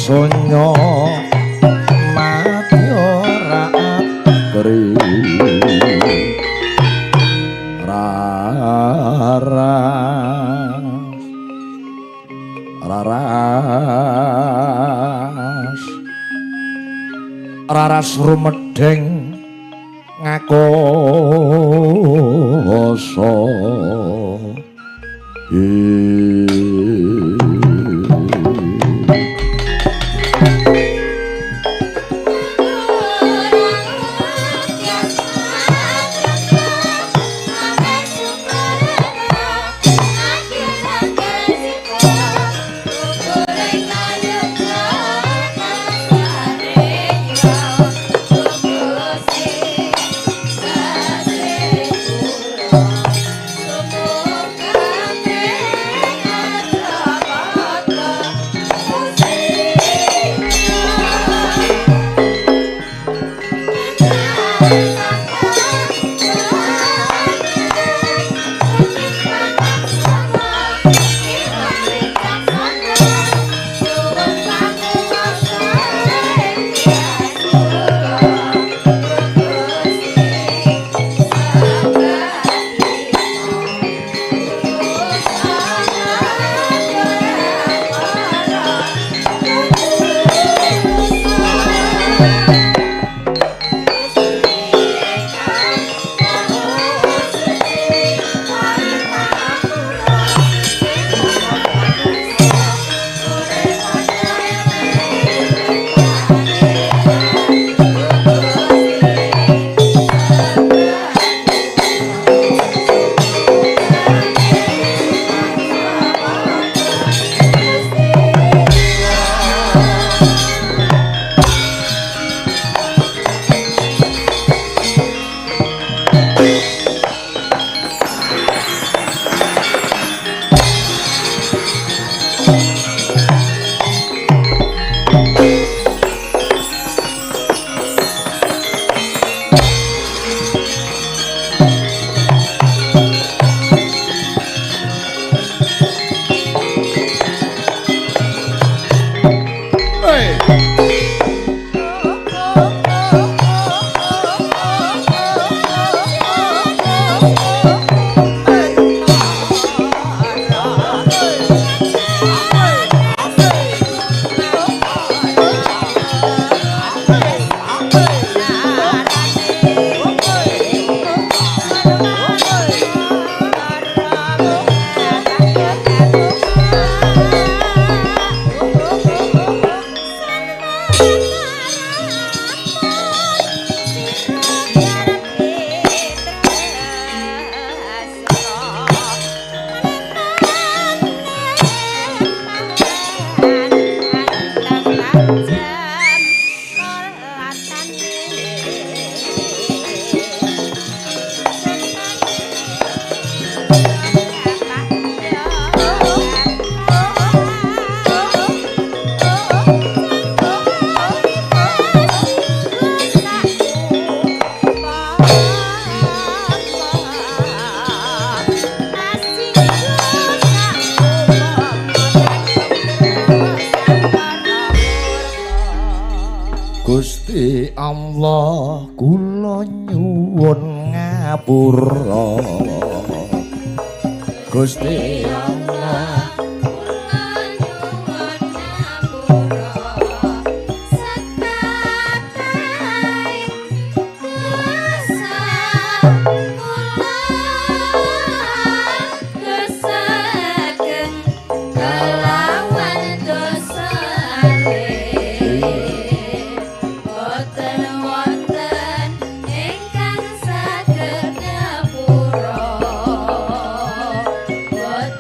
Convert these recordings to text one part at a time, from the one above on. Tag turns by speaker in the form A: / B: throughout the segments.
A: Sonya madya ratri raras raras raras rumedheng ngakoso. Gusti Allah kula nyuwun ngapura. Gusti Allah
B: kula nyuwun ngapura. Sekatahe dosa kula keseken kelawan dosa boten wonten ingkang saged ngapura. Boten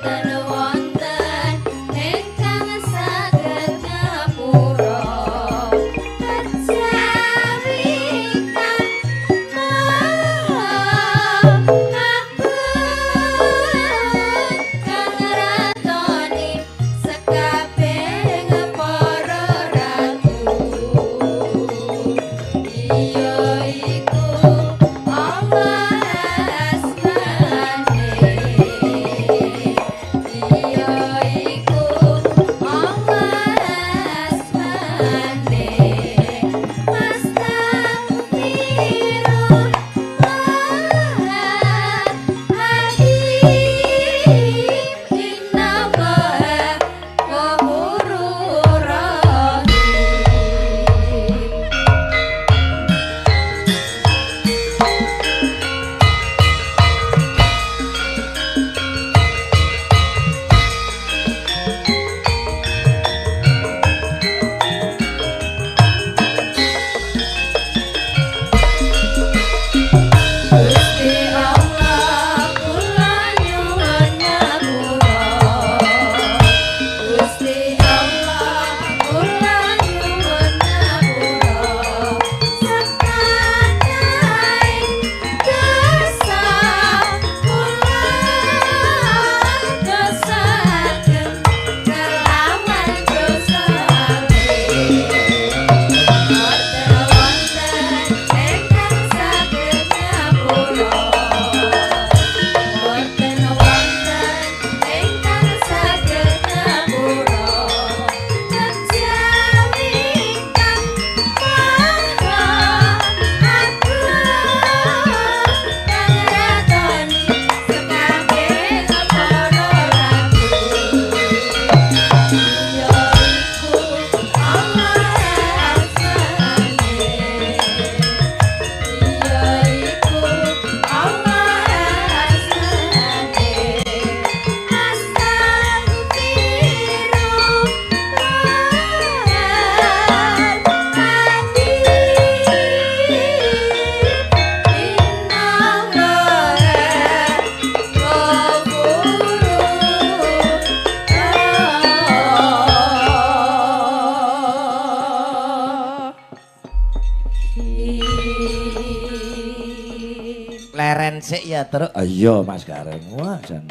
A: Leren sik ya, Truk. Iya, Mas Gareng. Wah, jan.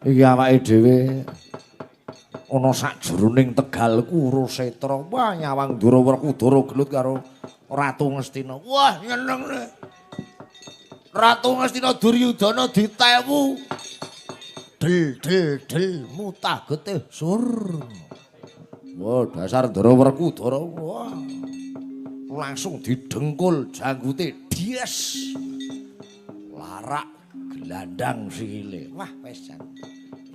A: Iki awake dhewe ana sakjroning Tegal Kurusetra. Wah, nyawang Ndara Werkudara gelut karo Ratu Ngastina. Wah, nyenengne. Ratu Ngastina Duryudana ditewu. Del del del mutah getih sur. Wah, dasar Ndara Werkudara. Wah. Langsung didengkul janggute dies. Larak gelandang sikile. Wah, wis jan.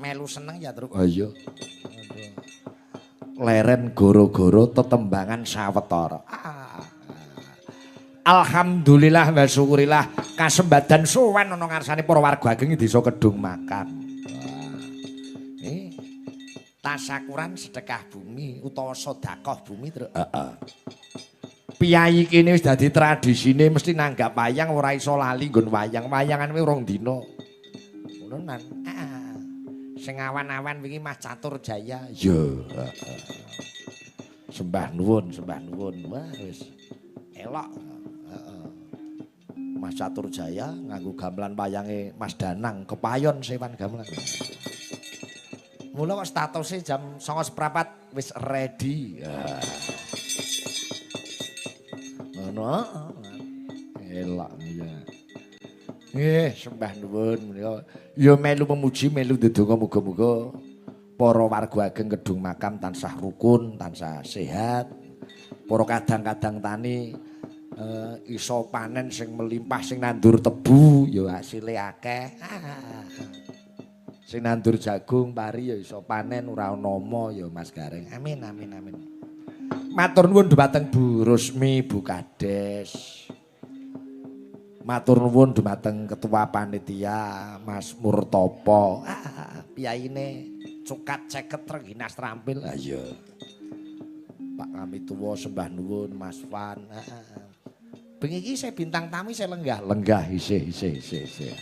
A: Melu seneng ya, Truk. Ha iya. Leren goro-goro tetembangan sawetara. Alhamdulillah wa syukurillah kasembadan sowan ana ngarsane para warga ageng desa Kedung Makam. Tasakuran sedekah bumi utawa sedekah bumi, Truk. Heeh. Piyayi kene wis dadi tradisine mesti nanggap wayang ora iso lali nggon wayang. Wayangan kuwi rong dina. Ngono nan. Sing awan-awan wingi Mas Catur Jaya. Iya, heeh. Sembah nuwun, sembah nuwun. Wah, wis elok. Heeh. Mas Catur Jaya nganggo gamelan wayange Mas Danang kepayon sewan gamelan. Mula kok statuse jam 09.15 wis ready. Ngono. Elok iya. Nggih, sembah nuwun menika. Ya melu memuji, melu ndedonga muga-muga para warga ageng Kedung Makam tansah rukun, tansah sehat. Para kadang-kadang tani iso panen sing melimpah, sing nandur tebu ya hasile akeh. Sing nandur jagung, pari ya iso panen ora ana ama ya Mas Gareng. Amin amin amin. Matur nuwun dhumateng Bu Rusmi, Bu Kades. Matur nuwun dhumateng Ketua Panitia Mas Murtopo. Piyaine cukat ceket rengginas trampil. Ha iya. Pak Kamituwa sembah nuwun Mas Van. Bengi iki saya bintang tamu saya lenggah. Lenggah isih isih isih isih.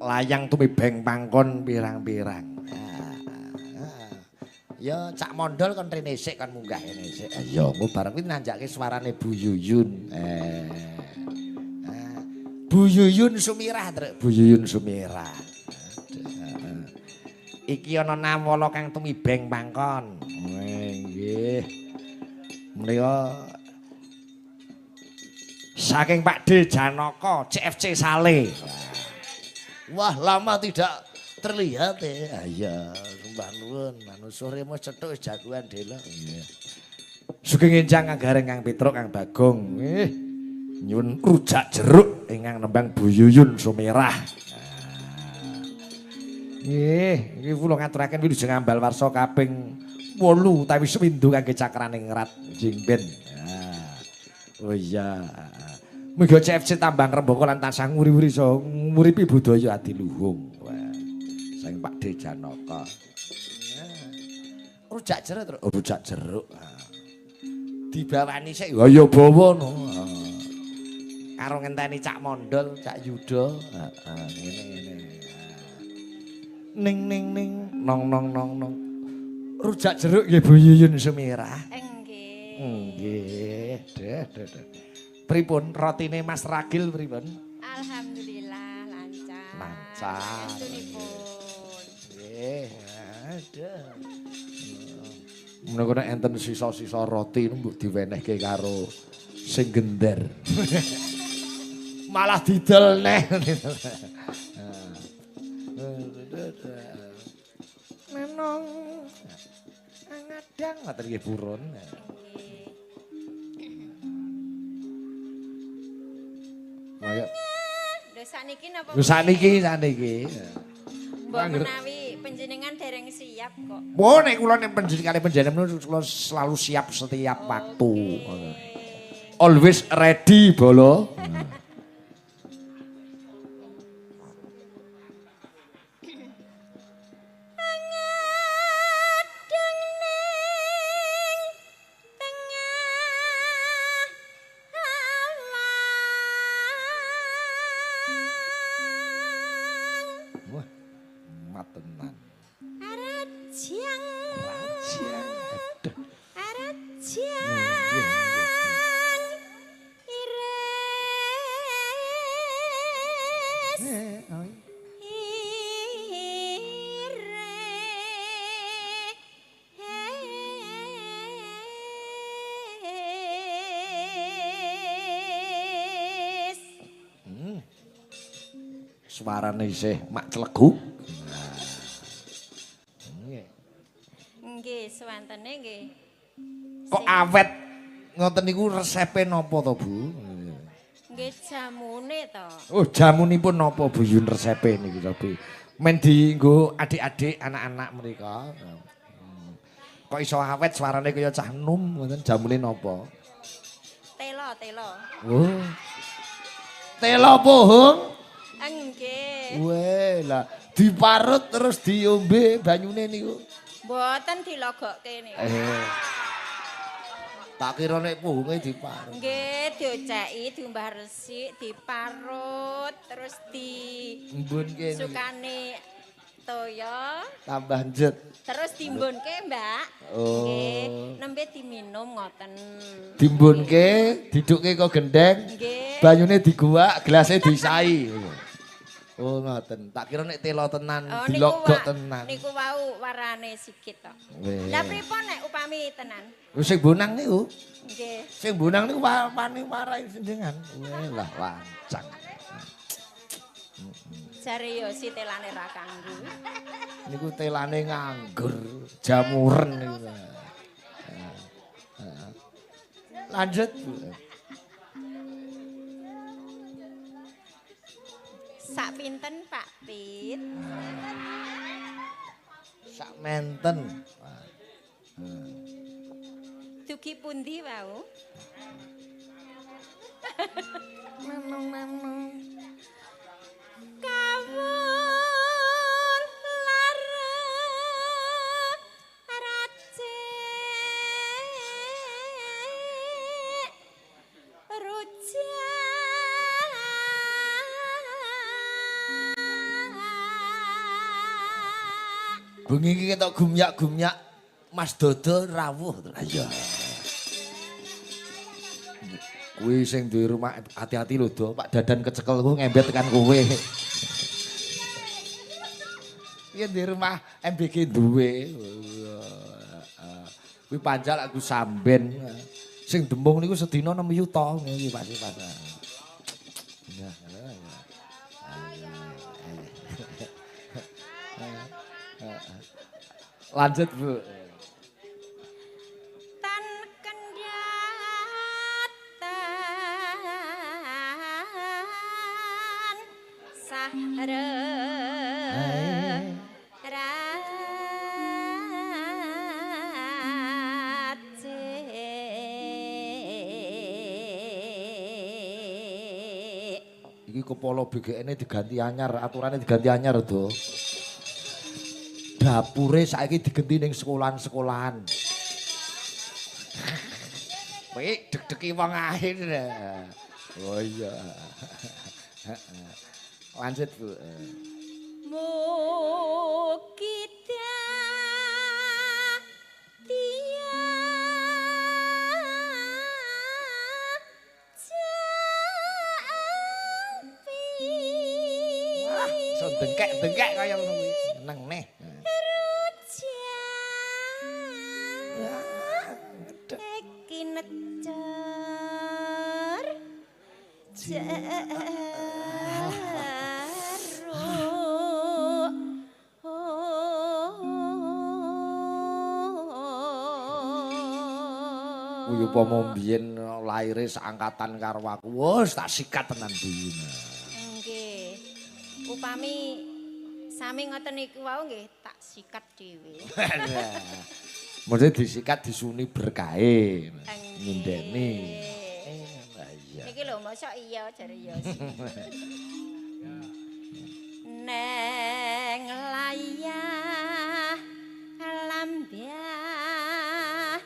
A: Layang tumibeng pangkon pirang-pirang. Ya Cak Mondol kon rene sik kon munggah rene sik. Ya engko bareng kuwi nanjake suarane Bu Yuyun. Bu Yuyun Sumirah, Truk. Bu Yuyun Sumirah. Iki ana nawala kang tumibeng pangkon. Nggih. Menika saking Pak D Janaka CFC Sale. Wah, lama tidak terlihat ya. Iya, sembah nuwun. Manusure mung cethuk wis jagoan delok. Iya. Sugeng enjang Kang Gareng, Kang Petruk, Kang Bagong. Nggih. Nyuwun rujak jeruk ingkang nembang Bu Yuyun Sumirah. Nggih, iki kula ngaturaken wilujeng ambal warsa kaping 8 utawi sewindu kangge cakraning rat jingben. Oh iya. Muga CFC Tambang Rembaka lan tansah nguri-uri iso nguripi budaya adiluhung. Wah. Saking Pak D Janaka. Rujak jeruk, Truk. Rujak jeruk. Dibawani sik. Ha ya bawa no. Karo ngenteni Cak Mondol, Cak Yuda. Heeh, ngene-ngene. Ning ning ning nong nong nong nong. Rujak jeruk nggih Bu Yuyun Sumirah.
B: Nggih.
A: Nggih, deh deh deh. Pripun rotine Mas Ragil pripun?
B: Alhamdulillah lancar.
A: Lancar.
B: Estunipun.
A: Nggih, aduh. Menika nek enten sisa-sisa roti mbok diwenehke karo sing gender. Malah didol neh. Nenong ngadang ngoten nggih purun. Mangga.
B: Lho sakniki napa?
A: Lho sakniki sakniki.
B: Mbok menawi panjenengan dereng siap kok.
A: Oh nek kula nek panjenengane panjenengan kula selalu siap setiap waktu. Always ready bolo.
B: Ngadeng ning tengah lawang.
A: Wah, matenan.
B: Arajang.
A: Rajang. Aduh.
B: Arajang. Ireng.
A: Suarane isih mak cleguk. Nggih.
B: Nggih, suwantene nggih.
A: Kok awet ngoten niku resepe napa to, Bu?
B: Nggih jamune to.
A: Oh, jamunipun napa Bu Yun resepe niki to, Bu? Men dienggo adik-adik, anak-anak mereka. Kok iso awet suarane kaya cah enom ngoten jamune napa?
B: Telo, telo.
A: Oh. Telo pohong?
B: Nggih.
A: Weh lah, diparut terus diombe banyune niku.
B: Mboten dilogokke niku.
A: Tak kira nek pohonge diparut.
B: Nggih, dioceki, diumbah resik, diparut, terus di
A: mbunke
B: sukane toya,
A: tambah njet.
B: Terus dimbunke, Mbak.
A: Oh.
B: Nggih, nembe diminum ngoten.
A: Dimbunke, didukke kok gendeng.
B: Nggih.
A: Banyune diguwak, gelase disai. Oh ngoten. Tak kira nek telo tenan,
B: oh,
A: dilogok tenan.
B: Niku wau warane sikit to. Lah pripun nek upami tenan?
A: Sing bonang niku.
B: Nggih.
A: Sing bonang niku wani warai jenengan. Weh lah lancang.
B: Jare yo si telane ra kanggo.
A: Niku telane nganggur, jamuren niku. Lanjut, Bu.
B: Sak pinten Pak Pit?
A: Sak menten.
B: Dugi pundi wau? Kawul lara racik rujak.
A: Bengi iki ketok gumyak-gumyak Mas Dodo rawuh. Iya. Kuwi sing duwe rumah hati-hati lho, Do. Pak Dadan kecekel ku ngembet tekan kowe. Piye di rumah MBG duwe. Kuwi panjal aku samben. Sing demung niku sedina 6 yuta ngene iki Pak Pak. Ya. Lanjut, Bu.
B: Tan kendatan sahre racik.
A: Iki kepala BGN-e diganti anyar, aturane diganti anyar, Do. Dapure saiki digenti ning sekolahan-sekolahan. Kowe deg-degi wong ae. Oh iya. Lanjut, Bu.
B: Mugi
A: Wah, iso dengkek-dengkek kaya ngono kuwi. Seneng neh. Kuwi upama mbiyen laire saangkatan karo aku, wis tak sikat tenan Bu.
B: Nggih. Upami sami ngoten niku wau nggih tak sikat dhewe.
A: Mesti disikat disuni berkahe, nyindeni. Iya.
B: Niki lho mosok iya jare ya. Neng layah lambyah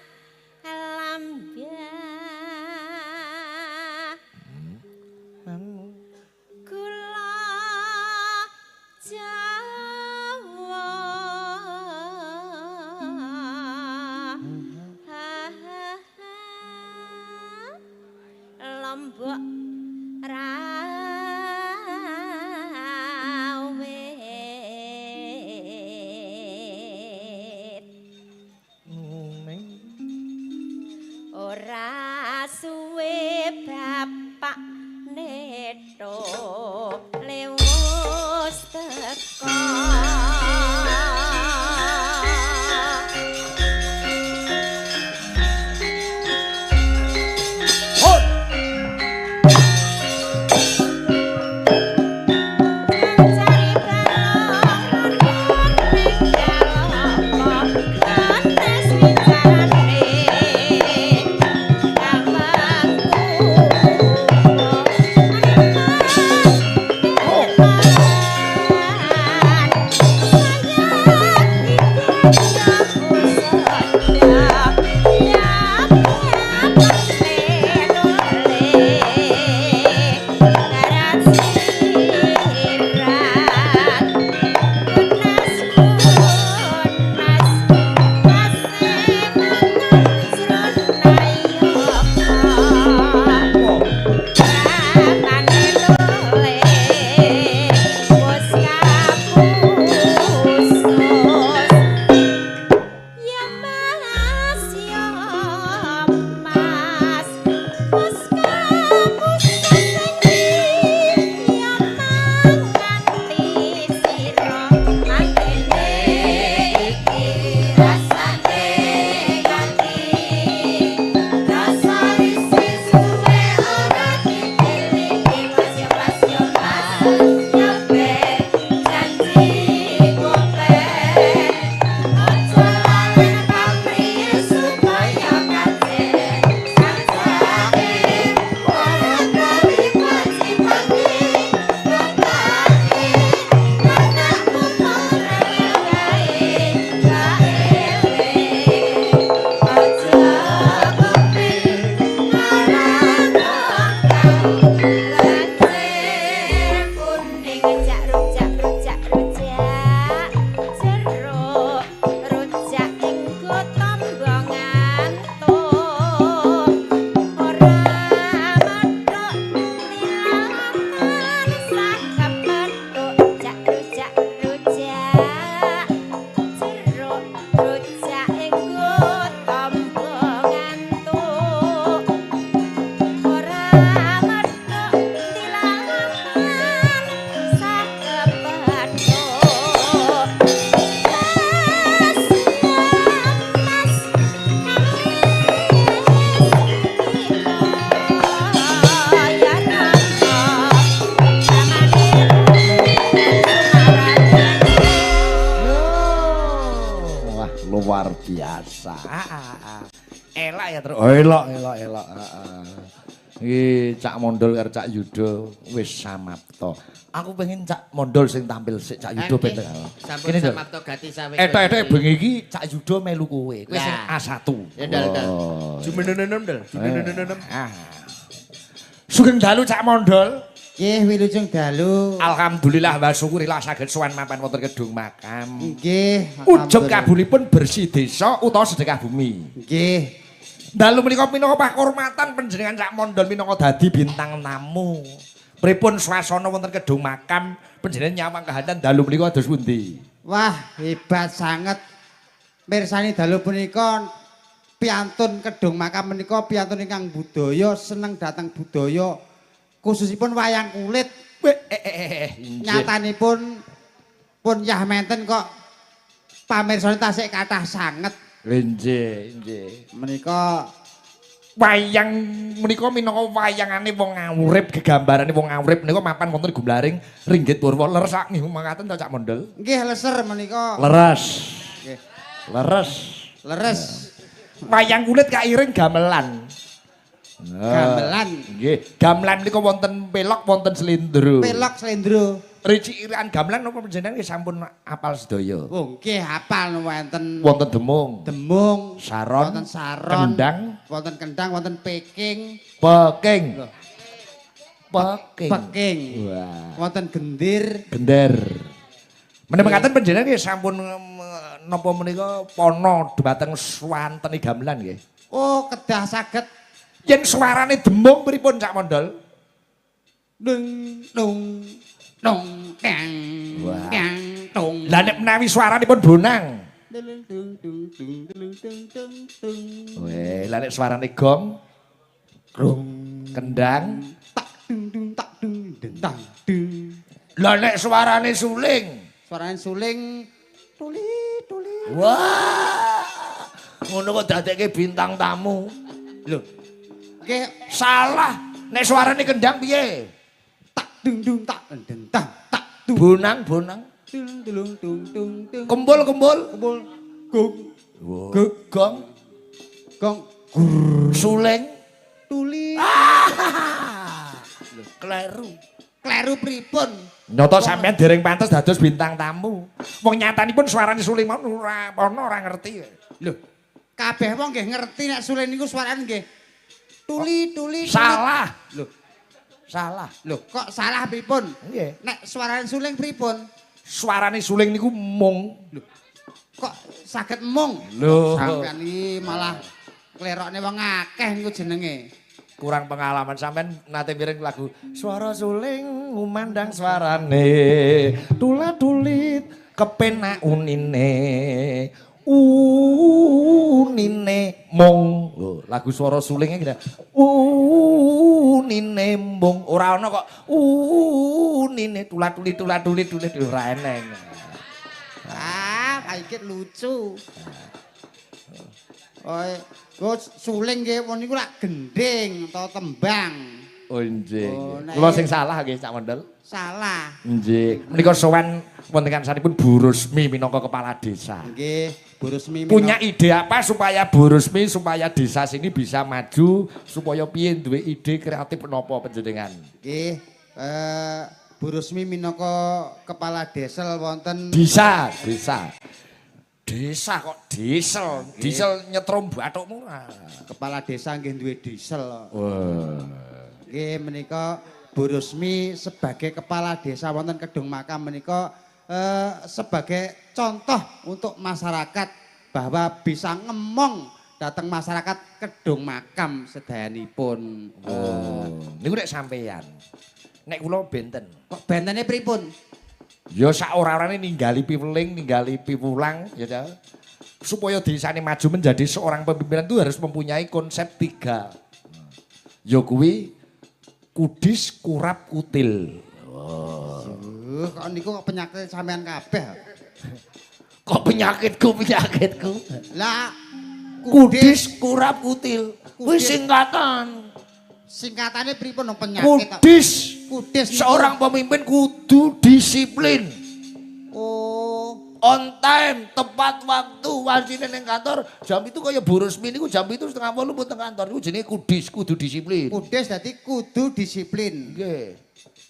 B: lambyah gula Jawa Lombok rawe.
A: Luar biasa. Elak ya, Truk. Oh, elok, elok, elok. Iki Cak Mondol karo Cak Yudo wis samapta. Aku pengen Cak Mondol sing tampil sik, Cak Yudo ben.
C: Sampun samapta gati sawe.
A: Etok-etok bengi iki Cak Yudo melu kowe. Kowe sing A1.
C: Ya ndal ndal. Jumenenenen ndal. Jumenenenen.
A: Sugeng dalu Cak Mondol.
D: Nggih, wilujeng dalu.
A: Alhamdulillah wa syukurillah saged sowan mapan wonten Kedung Makam.
D: Nggih.
A: Ujug kabulipun bersih desa utawa sedekah bumi.
D: Nggih.
A: Dalu menika minangka pakurmatan panjenengan Cak Mondol minangka dadi bintang tamu. Pripun swasana wonten Kedung Makam panjenengan nyawang kahanan dalu menika kados pundi?
D: Wah, hebat sanget. Mirsani dalu punika piantun Kedung Makam menika piantun ingkang budaya, seneng dateng budaya. Khususipun wayang kulit. Nyatanipun pun yah menten kok pamirsane tasik kathah sanget.
A: Nggih, nggih.
D: Menika
A: wayang menika minangka wayangane wong awurip, gegambarane wong awurip menika mapan wonten gumlaring ringgit purwa. Leres nggih makaten to Cak Mondol?
D: Nggih, leser menika.
A: Leres.
D: Nggih.
A: Leres.
D: Leres.
A: Wayang kulit kairing gamelan.
D: Gamelan.
A: Nggih, gamelan menika wonten pelok, wonten slendro.
D: Pelok slendro.
A: Ricik-irikan gamelan napa panjenengan nggih sampun apal sedaya?
D: Oh, nggih apal wonten.
A: Wonten demung.
D: Demung,
A: saron,
D: wonten saron,
A: kendang,
D: wonten kendang, wonten peking.
A: Peking. Peking.
D: Peking.
A: Wah.
D: Wonten gendir.
A: Gender. Menawi mekaten panjenengan nggih sampun napa menika pana dhumateng swantene gamelan nggih.
D: Oh, kedah saged.
A: Yen suarane demung pripun Cak Mondol?
D: Dung dung dong dang dang dong.
A: Lah nek menawi suaranipun bonang.
D: Dung dung dung dung dung dung dung.
A: Weh, lah nek suarane gong,
D: grung,
A: kendang,
D: tak dung dung tak dung dentang dung.
A: Lah nek suarane suling,
D: Suarane suling tuli tuli.
A: Wah. Ngono kok dadekke bintang tamu.
D: Lho. Nggih,
A: salah. Nek suarane kendang piye?
D: Tak dung dung tak dentang tak dung.
A: Bonang bonang.
D: Dung dung dung dung dung.
A: Kembul kembul.
D: Kembul. Gong.
A: Gong. Gong.
D: Gong.
A: Suling.
D: Tuli.
A: Kleru.
D: Kleru pripun?
A: Nyata sampean dereng pantes dados bintang tamu. Wong nyatanipun suarane suling mau ora ana ora ngerti.
D: Lho, kabeh wong nggih ngerti nek suling niku suarane nggih tuli tuli.
A: Salah.
D: Lho,
A: salah.
D: Lho, kok salah pripun?
A: Nggih.
D: Nek suarane suling pripun?
A: Suarane suling niku mung.
D: Lho, kok saged mung?
A: Lho,
D: sampean iki malah klerokne wong akeh niku jenenge.
A: Kurang pengalaman sampean nate mireng lagu suara suling ngumandang suarane tula-tulit kepenak unine unine mung. Lho, lagu suara sulinge kira unine mung ora ana kok unine tula-tulit tula-tulit tulit ora eneng.
D: Ah, iki lucu. Oh, suling nggih wong niku lak gendhing atau tembang.
A: Oh nggih. Kula sing salah nggih Cak Mondel.
D: Salah.
A: Nggih. Menika sowan wonten kansanipun Bu Rusmi minangka kepala desa.
D: Nggih, Bu Rusmi
A: punya ide apa supaya Bu Rusmi supaya desa sini bisa maju, supaya piye duwe ide kreatif menapa panjenengan?
D: Nggih, Bu Rusmi minangka kepala desa wonten
A: desa, desa. Desa kok diesel, diesel nyetrum bathukmu ora.
D: Kepala desa nggih duwe diesel.
A: Wah.
D: Nggih menika Bu Rusmi sebagai kepala desa wonten Kedung Makam menika sebagai contoh untuk masyarakat bahwa bisa ngemong dateng masyarakat Kedung Makam sedayanipun.
A: Oh, niku nek sampeyan. Nek kula benten.
D: Kok bentene pripun?
A: Ya sak ora-orane ninggali piweling, ninggali piwulang, ya ta. Supaya desane maju menjadi seorang pemimpinan itu harus mempunyai konsep 3. Ya kuwi kudis, kurap, kutil.
D: Oh. Kok niku kok penyakit sampean kabeh.
A: Kok penyakitku, penyakitku.
D: Lah
A: kudis, kurap, kutil. Kuwi singkatan.
D: Singkatane pripun dong penyakit?
A: Kudis.
D: Kudis.
A: Seorang pemimpin kudu disiplin.
D: Oh,
A: on time, tepat waktu, wancine ning kantor jam itu kaya Bu Rusmi niku jam 7.30 pun teng kantor niku jenenge kudis, kudu disiplin.
D: Kudis dadi kudu disiplin.
A: Nggih.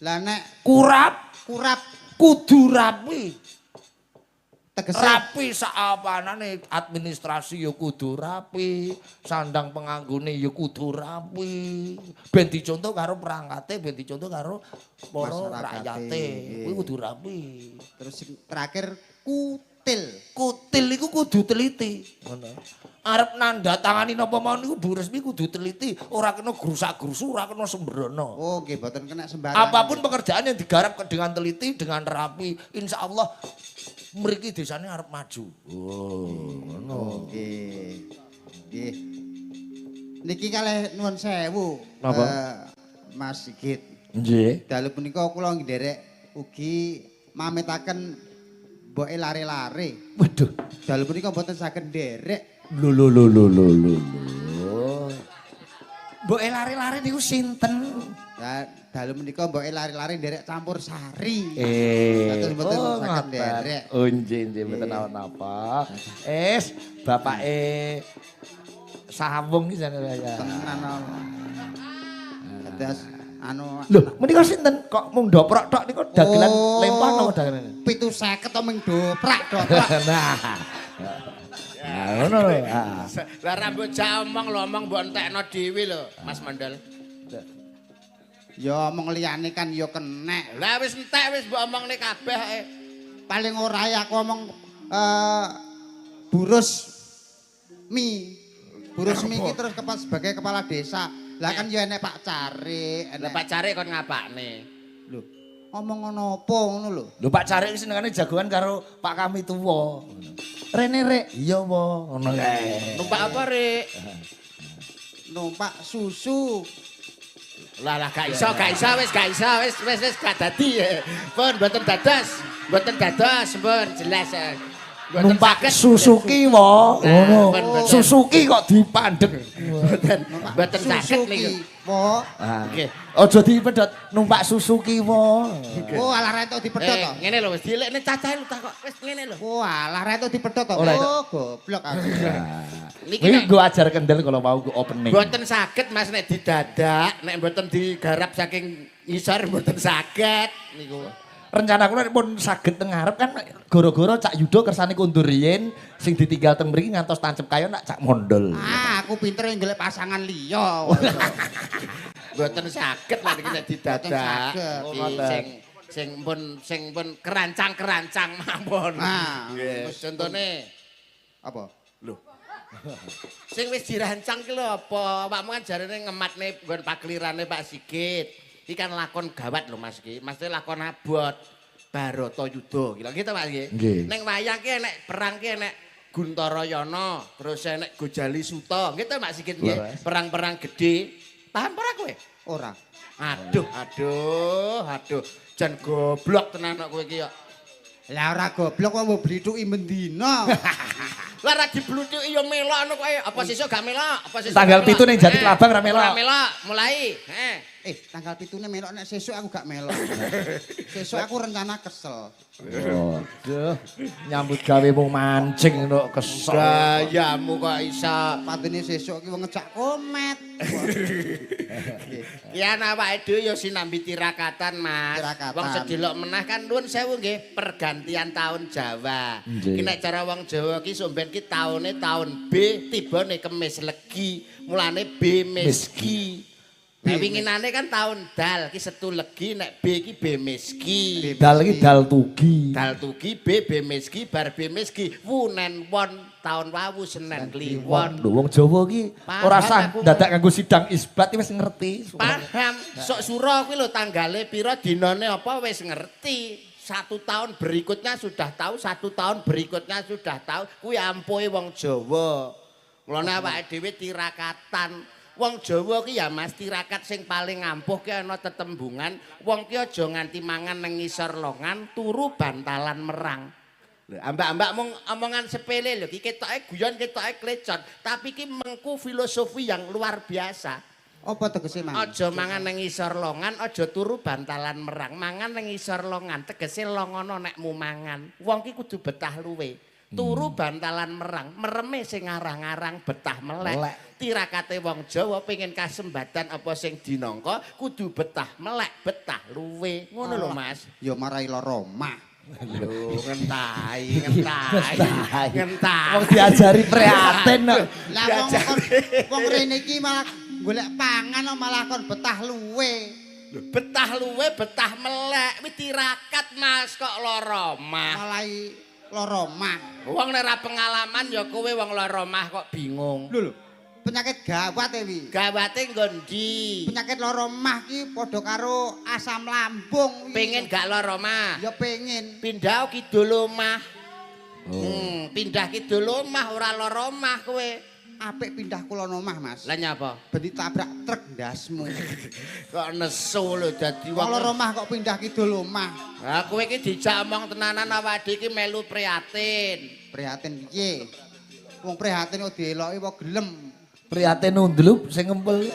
D: Lah nek
A: kurap,
D: kurap
A: kudu rapi.
D: Tegese
A: rapi saapanane administrasi ya kudu rapi, sandang penganggone ya kudu rapi. Ben dicontoh karo perangkate, ben dicontoh karo para rakyate. Kuwi kudu rapi.
D: Terus terakhir kutil.
A: Kutil iku kudu teliti. Ngono. Arep nandatangani napa mawon niku Bu Rusmi kudu teliti, ora kena grusak-grusu, ora kena sembrono.
D: Oh, nggih mboten kena sembarangan.
A: Apapun pekerjaan yang digarap dengan teliti, dengan rapi, insyaallah mriki desane arep maju. Oh, ngono.
D: Nggih. Nggih. Niki kalih nuwun sewu.
A: Napa?
D: Mas Sigit.
A: Nggih.
D: Dalu punika kula nderek ugi mamitaken mboke lare-lare.
A: Waduh.
D: Dalu punika mboten saged nderek.
A: Lho lho lho lho lho lho. Mboke lare-lare niku sinten?
D: Lah dalu menika mboke lare-lare nderek campur sari. Dados mboten saged nderek.
A: Oh nggih nggih mboten napa-napa. Es bapake sawung iki jane ya.
D: Tenan. Dados anu
A: lho menika sinten kok mung doprok tok niku dagelan lempah napa dagelan?
D: 750 to mung doprak doprak.
A: Nah. Nah, ngono lho.
C: Lah rambut jak omong lho omong mbok entekno dhewe lho Mas Mondel.
D: Ya omong liyane kan ya kenek.
C: Lah wis entek wis mbok omongne kabeh ae.
D: Paling ora ya aku omong Bu Rusmi. Bu Rusmi iki terus sebagai kepala desa. Lah kan ya enek Pak Carik,
C: enek. Lah Pak Carik kon ngapakne?
D: Lho, omong ngono apa ngono lho.
A: Lho Pak Carik senengane jagoan karo Pak kami tuwa. Rene rek, iya wo, ngono kae.
C: Numpak apa rek?
D: Numpak susu.
C: Lah lah gak iso, gak iso wis gak iso wis wis wis gak dadi. Pun mboten dados, mboten dados, pun jelas. Mboten
A: Numpak
C: saged.
A: Suzuki wo.
C: Nah,
A: Ngono.
C: pun mboten.
A: Suzuki kok dipandhek.
C: Mboten mboten saged niku.
D: Suzuki. Wo.
A: Ah.
C: Nggih.
A: Aja dipedhot numpak Suzuki wo.
D: Oh, alah ra entuk dipedhot to.
C: Ngene lho wis dilekne cacahe lho tak kok. Wis ngene lho.
D: Oh, alah ra entuk dipedhot to.
A: Ora entuk.
D: Oh, goblok aku.
C: Niki
A: Kuwi
C: nek
A: nggo ajar kendel kalau mau nggo opening.
C: mboten saged Mas nek didadak, nek mboten digarap saking ngisor mboten saged niku.
A: Rencana kula nek pun saged teng ngarep kan gara-gara Cak Yudo kersane kondur riyin sing ditinggal teng mriki ngantos tancep kayon nak Cak Mondol.
D: Ah, aku pinter golek pasangan liya.
C: Mboten saged nek iki nek didadak.
D: Mboten saged.
C: Iki sing sing pun kerancang-kerancang mawon.
D: Nah,
C: Nggih, contone
D: apa?
C: Lho. Sing wis dirancang ki lho apa? Awakmu kan jarene ngematne nggon paklirane Pak Sigit. Iki kan lakon gawat lho Mas iki. Maksudnya lakon abot. Baratayuda. Iki lho gitu Pak nggih.
A: Nggih.
C: Ning wayang ki enek perang ki enek Guntarayana, terus enek Gojali Suta. Nggih to Pak Sigit nggih.
A: Leres.
C: Perang-perang gede. Paham ora kowe?
D: Ora.
C: Aduh, aduh, aduh. Jan goblok tenan kok kowe iki kok.
D: Lah ora goblok kok mbok blithuki mendina.
C: Lah ra dibluthuki ya melok ngono kowe. Apa sesuk gak melok? Apa sesuk
A: Tanggal
C: gak melok?
A: 7 ning Jati Klabang ra melok.
C: Ora melok, mulai. Heh.
D: Tanggal 7-ne melok nek sesuk aku gak melok. Sesuk aku rencana kesel.
A: Aduh, nyambut gawe mung mancing kok kesel.
C: Gayamu kok iso.
D: Patine sesuk ki wong ngejak komet.
C: Ya awake dhewe ya sinambi tirakatan, Mas.
D: Tirakatan.
C: Wong sedelok menah kan nuwun sewu nggih pergantian tahun Jawa.
A: Nggih.
C: Ki nek cara wong Jawa ki somben ki taune tahun B tibane Kemis Legi, mulane B Meski. Nek winginane kan tahun dal ki Setu Legi, nek B ki B Meski.
A: Dal iki dal tugi.
C: Dal tugi B B Meski bar B Meski wunen won tahun wawu Senen Kliwon.
A: Lho wong Jawa ki
C: Paham
A: ora sah
C: aku.
A: dadak nganggo sidang isbat iki wis ngerti.
C: Paham, sok sura kuwi lho tanggale pira dinane apa wis ngerti. Satu tahun berikutnya sudah tahu, satu tahun berikutnya sudah tahu. Kuwi ampuhe wong Jawa. Mulane awake dhewe tirakatan. Wong Jawa ki ya Mas tirakat sing paling ampuh ki ana tetembungan, wong ki aja nganti mangan nang ngisor longan, turu bantalan merang. Lho, ambak-ambak mung omongan sepele lho, ki ketoke guyon, ketoke klecon, tapi ki mengku filosofi yang luar biasa.
D: Apa tegese, Mang?
C: Aja mangan nang ngisor longan, aja turu bantalan merang. Mangan nang ngisor longan, tegese longono nekmu mangan. Wong ki kudu betah luwe. Turu bantalan merang, mereme sing ngarang-arang betah melek.
A: Melek.
C: Tirakate wong Jawa pengen kasembatan apa sing dinangka, kudu betah melek, betah luwe. Ngono lho, Mas.
D: Ya marai lara omah.
C: Lho, ngentai, ngentai, ngentai.
A: Wong diajari prihatin kok.
D: Lah wong wong rene iki malah golek pangan kok malah kon betah luwe.
C: Lho, betah luwe, betah melek. Kuwi tirakat, Mas, kok lara omah.
D: Malah lara omah.
C: Wong nek ora pengalaman ya kowe wong lara omah kok bingung.
D: Lho lho, penyakit gawat e wi.
C: Gawate nggo ndi?
D: Penyakit lara omah ki padha karo asam lambung. Wi.
C: Pengen gak lara omah?
D: Ya pengen.
C: Pindah kidul omah. Pindah kidul omah ora lara omah kowe.
D: Apik pindah kulon omah, Mas.
C: Lah nyapa?
D: Ben ditabrak truk ndasmu.
C: Kok nesu lho dadi
D: Wong
C: wong.
D: lara omah kok pindah kidul omah.
C: Lah kowe iki dijak omong tenanan awake dhewe iki melu prihatin.
D: Prihatin piye? Wong prihatin kok dieloki apa gelem.
A: Prihatin undlup sing ngempel.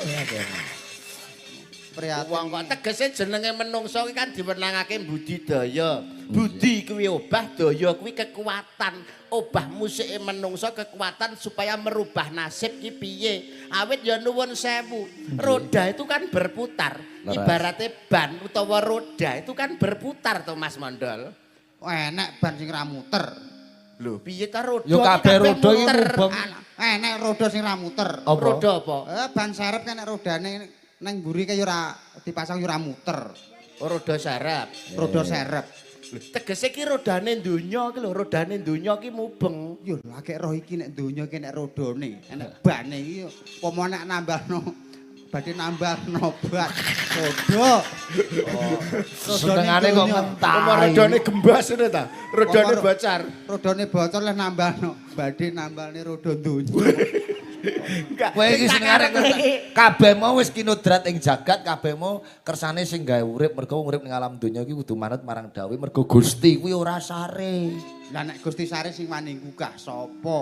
D: Prihatin.
C: Wong kok tegese jenenge menungso ki kan diwenangake budidaya. Budi kuwi obah, daya kuwi kekuatan. Obah musike menungso kekuatan supaya merubah nasib ki piye. Awit ya nuwun sewu. Roda itu kan berputar.
A: Leres.
C: Ibarate ban utawa roda itu kan berputar to Mas Mondol.
D: Oh, enek ban sing ra muter.
C: Lho, piye ta roda?
A: Ya
C: ki
A: kabeh roda iki
C: muter.
A: mubeng.
D: Enek roda sing ra muter.
A: Apa?
C: Roda apa?
D: Ban serep kan nek rodane nang mburi kae ya ora dipasang ya ora muter.
C: Oh, roda serep.
D: Roda serep.
C: Tegese ki rodane donya ki lho, rodane donya ki mubeng.
D: Yo lagi roh iki nek donya iki nek rodone, enek bane iki umpama nek nambahno badhe nambahno ban roda.
A: Senengane kok ngentai.
C: Apa rodane gembas ngene ta? Rodane
D: Apa
C: bocor.
D: Rodane bocor leh nambahno, badhe nambahne roda donya.
C: Enggak.
A: Kowe iki senengane kabeh mau wis kinodrat ing jagat, kabeh mau kersane sing gawe urip, mergo urip ning alam donya iki kudu manut marang dawuhe mergo Gusti kuwi ora sare.
D: Lah nek Gusti sare sing wani nggugah sapa?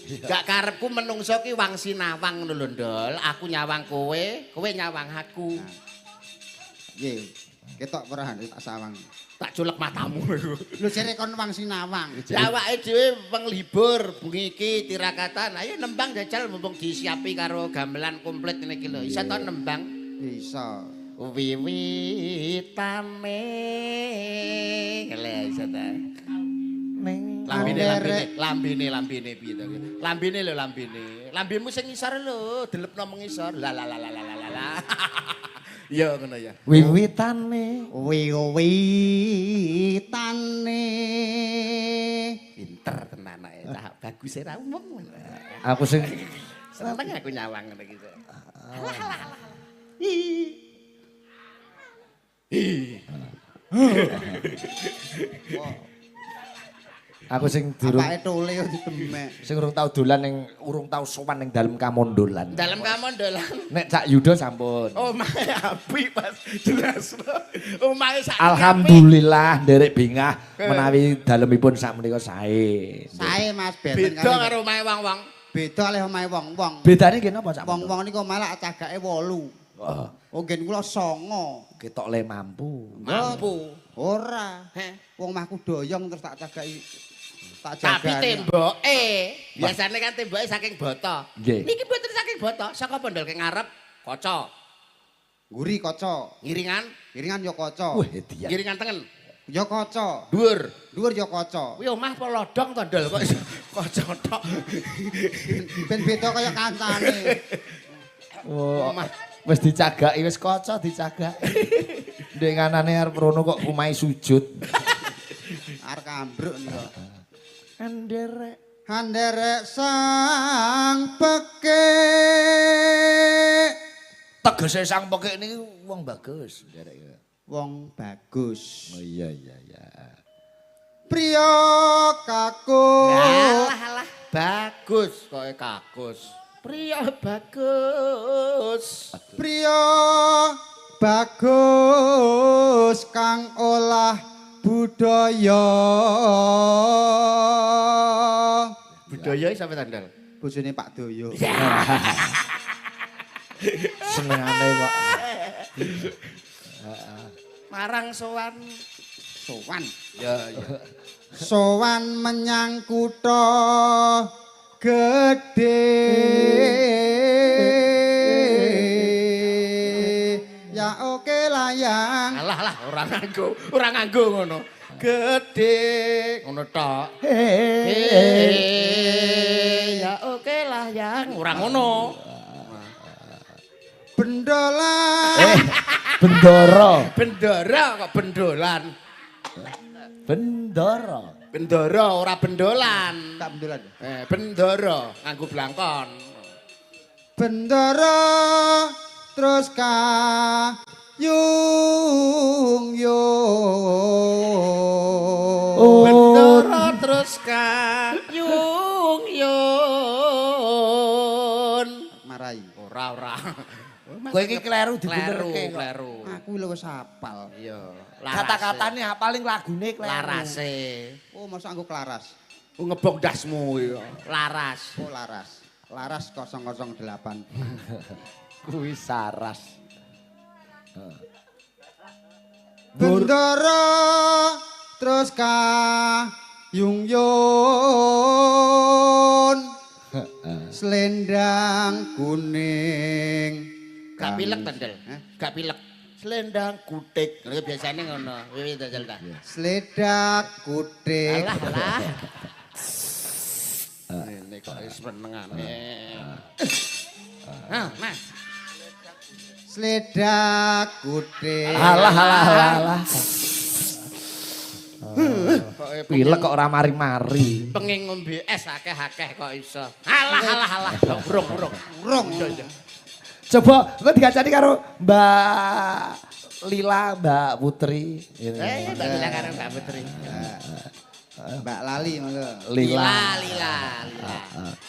C: Gak karepku menungso ki wang sinawang ngono lho, Ndol. Aku nyawang kowe, kowe nyawang aku.
D: Nggih. Ketok ora tak sawang.
C: Tak culek matamu iku.
D: Lho jere kon wang sinawang.
C: Ya awake dhewe penglibur bengi iki tirakatan. Ayo nembang jajal mumpung disiapi karo gamelan komplit ngene iki lho. Iso to nembang?
D: Iso.
C: Wiwitane. Lha iso ta.
A: Ning
C: Lambene piye to? Lambene lho lambene. Lambemu sing ngisor lho, delepno mengisor. La la la la la la la. Ya ngono ya.
A: Wiwitane,
D: wiwitane.
C: Pinter tenan ae, cah bagus ora umum.
A: Aku sing
C: seneng aku nyawang ngene iki. Alah alah alah.
A: Aku sing durung
D: apake tole yo ditemek.
A: Sing urung tau dolan ning urung tau sowan ning dalem Kamondolan.
C: Dalem Kamondolan.
A: Nek Cak Yuda sampun.
C: Omahe apik Mas, jelas. Omahe sak.
A: Alhamdulillah nderek bingah menawi dalemipun sakmenika sae.
D: Sae Mas benten
C: kali. Beda karo omahe wong-wong.
D: Beda kalih omahe wong-wong.
A: Bedane nggih napa Cak?
D: Wong-wong niku malah cagake 8.
A: Heeh.
D: Oh ngen kula 9.
A: Ketok le mampu.
C: Mampu.
D: Ora.
C: Heh.
D: Wong omahku doyong terus tak cagaki. Tak
C: Tapi temboke, biasane kan temboke saking bata. Niki mboten saking bata, saka pondol ke ngarep kaca.
D: Nguri kaca.
C: Ngiringan?
D: Ngiringan ya kaca.
A: Wah, edian.
C: Ngiringan tengen.
D: Ya kaca.
C: Dhuwur.
D: Dhuwur ya kaca.
C: Kuwi omah apa lodong to, Ndol kok iso kaca tok.
D: Ben beda kaya kancane.
A: Oh, omah wis dicagaki wis kaca dicagaki. Ndek nganane arep rono kok omahe sujud.
D: Arep ambruk niku.
A: Anderek
D: anderek sang pekik.
A: Tegese sang pekik niki wong bagus, nderek.
D: Wong bagus.
A: Oh iya iya iya.
D: Priya kakung.
C: Alah alah bagus kowe kakus. Priya bagus.
D: Priya bagus kang olah budaya.
C: Budaya iki sampe tandal.
D: Bojone Pak Doyo.
A: Senengane kok.
C: Marang sowan.
D: Sowan.
C: Ya ya.
D: Sowan menyang kutha gedhe. Ya oke layang.
C: Alah lah ora nganggo ngono. Gedhe ngono tok. Ya oke layang ora ngono.
D: Bendolan.
A: Bendoro.
C: Bendoro kok bendolan.
A: Bendoro.
C: Bendoro ora bendolan.
D: Tak bendolan.
C: Bendoro nganggo blangkon.
D: Bendoro terus kayung yun.
C: Bendoro terus kayung yun.
D: Marai.
C: Ora ora.
A: Kowe iki kleru dibenerke.
C: Kleru.
D: Aku lho wis hafal.
C: Iya.
A: Kata-katane hapaling lagune kleru.
C: Larase.
D: Oh, mosok anggo klaras.
C: Ngebok dasmu ya. Laras.
D: Oh, laras. Laras 008.
A: Kuwi saras.
D: Bendoro terus kayung yun. Selendang kuning.
C: Gak pilek tendel. Gak pilek. Selendang kutik. Lha biasane ngono. Wiwi dajal ta.
D: Sledak kutik.
C: Alah alah. Ngene kok wis menengane. Hah, Mas.
D: Sledak kutik.
A: Alah alah alah. Pilek kok ora mari-mari.
C: Pengin ngombe es akeh-akeh kok iso. Alah alah alah. Urung urung.
D: Urung.
A: Coba engko dikacani karo Mbak Lila, Mbak Putri.
C: Mbak Lila karo Mbak Putri.
D: Mbak Lali monggo.
C: Lila, Lila, Lila.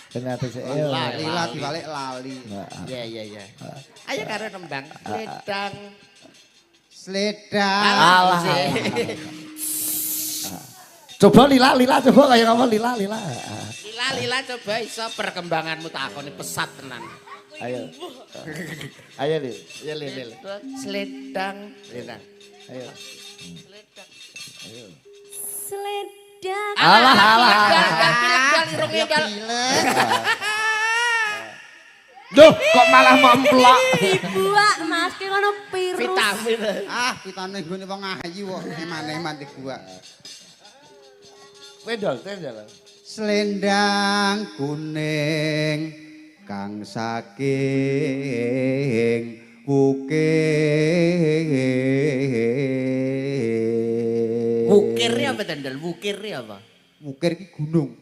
A: Ternyata sik
D: Lila dibalik lali.
C: Iya, iya, iya. Ayo karo nembang. Sledang.
D: Sledang.
C: Alah.
A: Coba Lila, Lila coba kaya apa Lila, Lila.
C: Lila, Lila coba iso perkembanganmu takoni pesat tenan.
A: Ayo. Ayo, Lil.
C: Ayo, Lil, Lil. Sledang. Lila.
A: Ayo.
C: Sledang.
A: Ayo.
B: Sledang.
A: Alah, alah. Duh, kok malah memplok.
B: Dibuak Mas ki ngono virus.
C: Vitamin.
D: Ah, vitamin nggone wong ayu kok eman-eman dibuak.
A: Wendol, wendol.
D: Selendang kuning kang saking wukir.
C: Wukir apa tendel? Wukir apa?
D: Wukir ki gunung.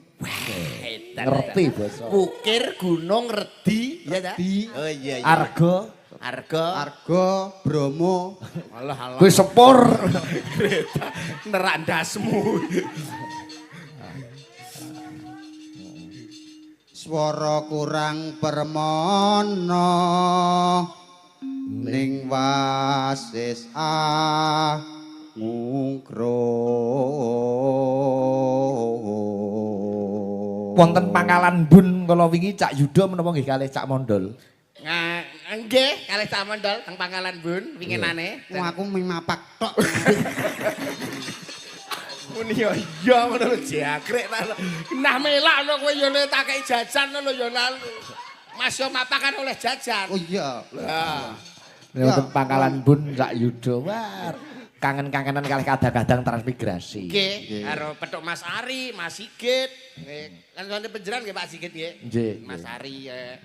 A: Ngerti basa.
C: Wukir gunung redi, ya ta? Oh iya iya.
A: Arga,
C: Arga,
D: Arga Bromo.
C: Alah alah.
A: Kuwi sepur.
C: Nerak ndasmu.
D: Swara kurang permono ning wasis ngungkrung.
A: Wonten Pangkalan Bun kala wingi Cak Yuda menapa nggih kalih Cak Mondol?
C: Nggih, kalih Cak Mondol teng Pangkalan Bun winginane.
D: Wong aku ming mapak tok.
C: Muni yo iya ngono lho jagrek ta. Nah melak lho kowe yo le tak kei jajan lho yo lalu. Mas yo mapakan oleh jajan.
D: Oh iya.
C: Lah.
A: Wonten Pangkalan Bun Cak Yuda. Wah, kangen-kangenan kalih kadang-kadang transmigrasi.
C: Nggih, karo petuk Mas Ari, Mas Sigit. Nggih, kan wonten penjeran nggih Pak Sigit nggih.
A: Nggih.
C: Mas Ari ya.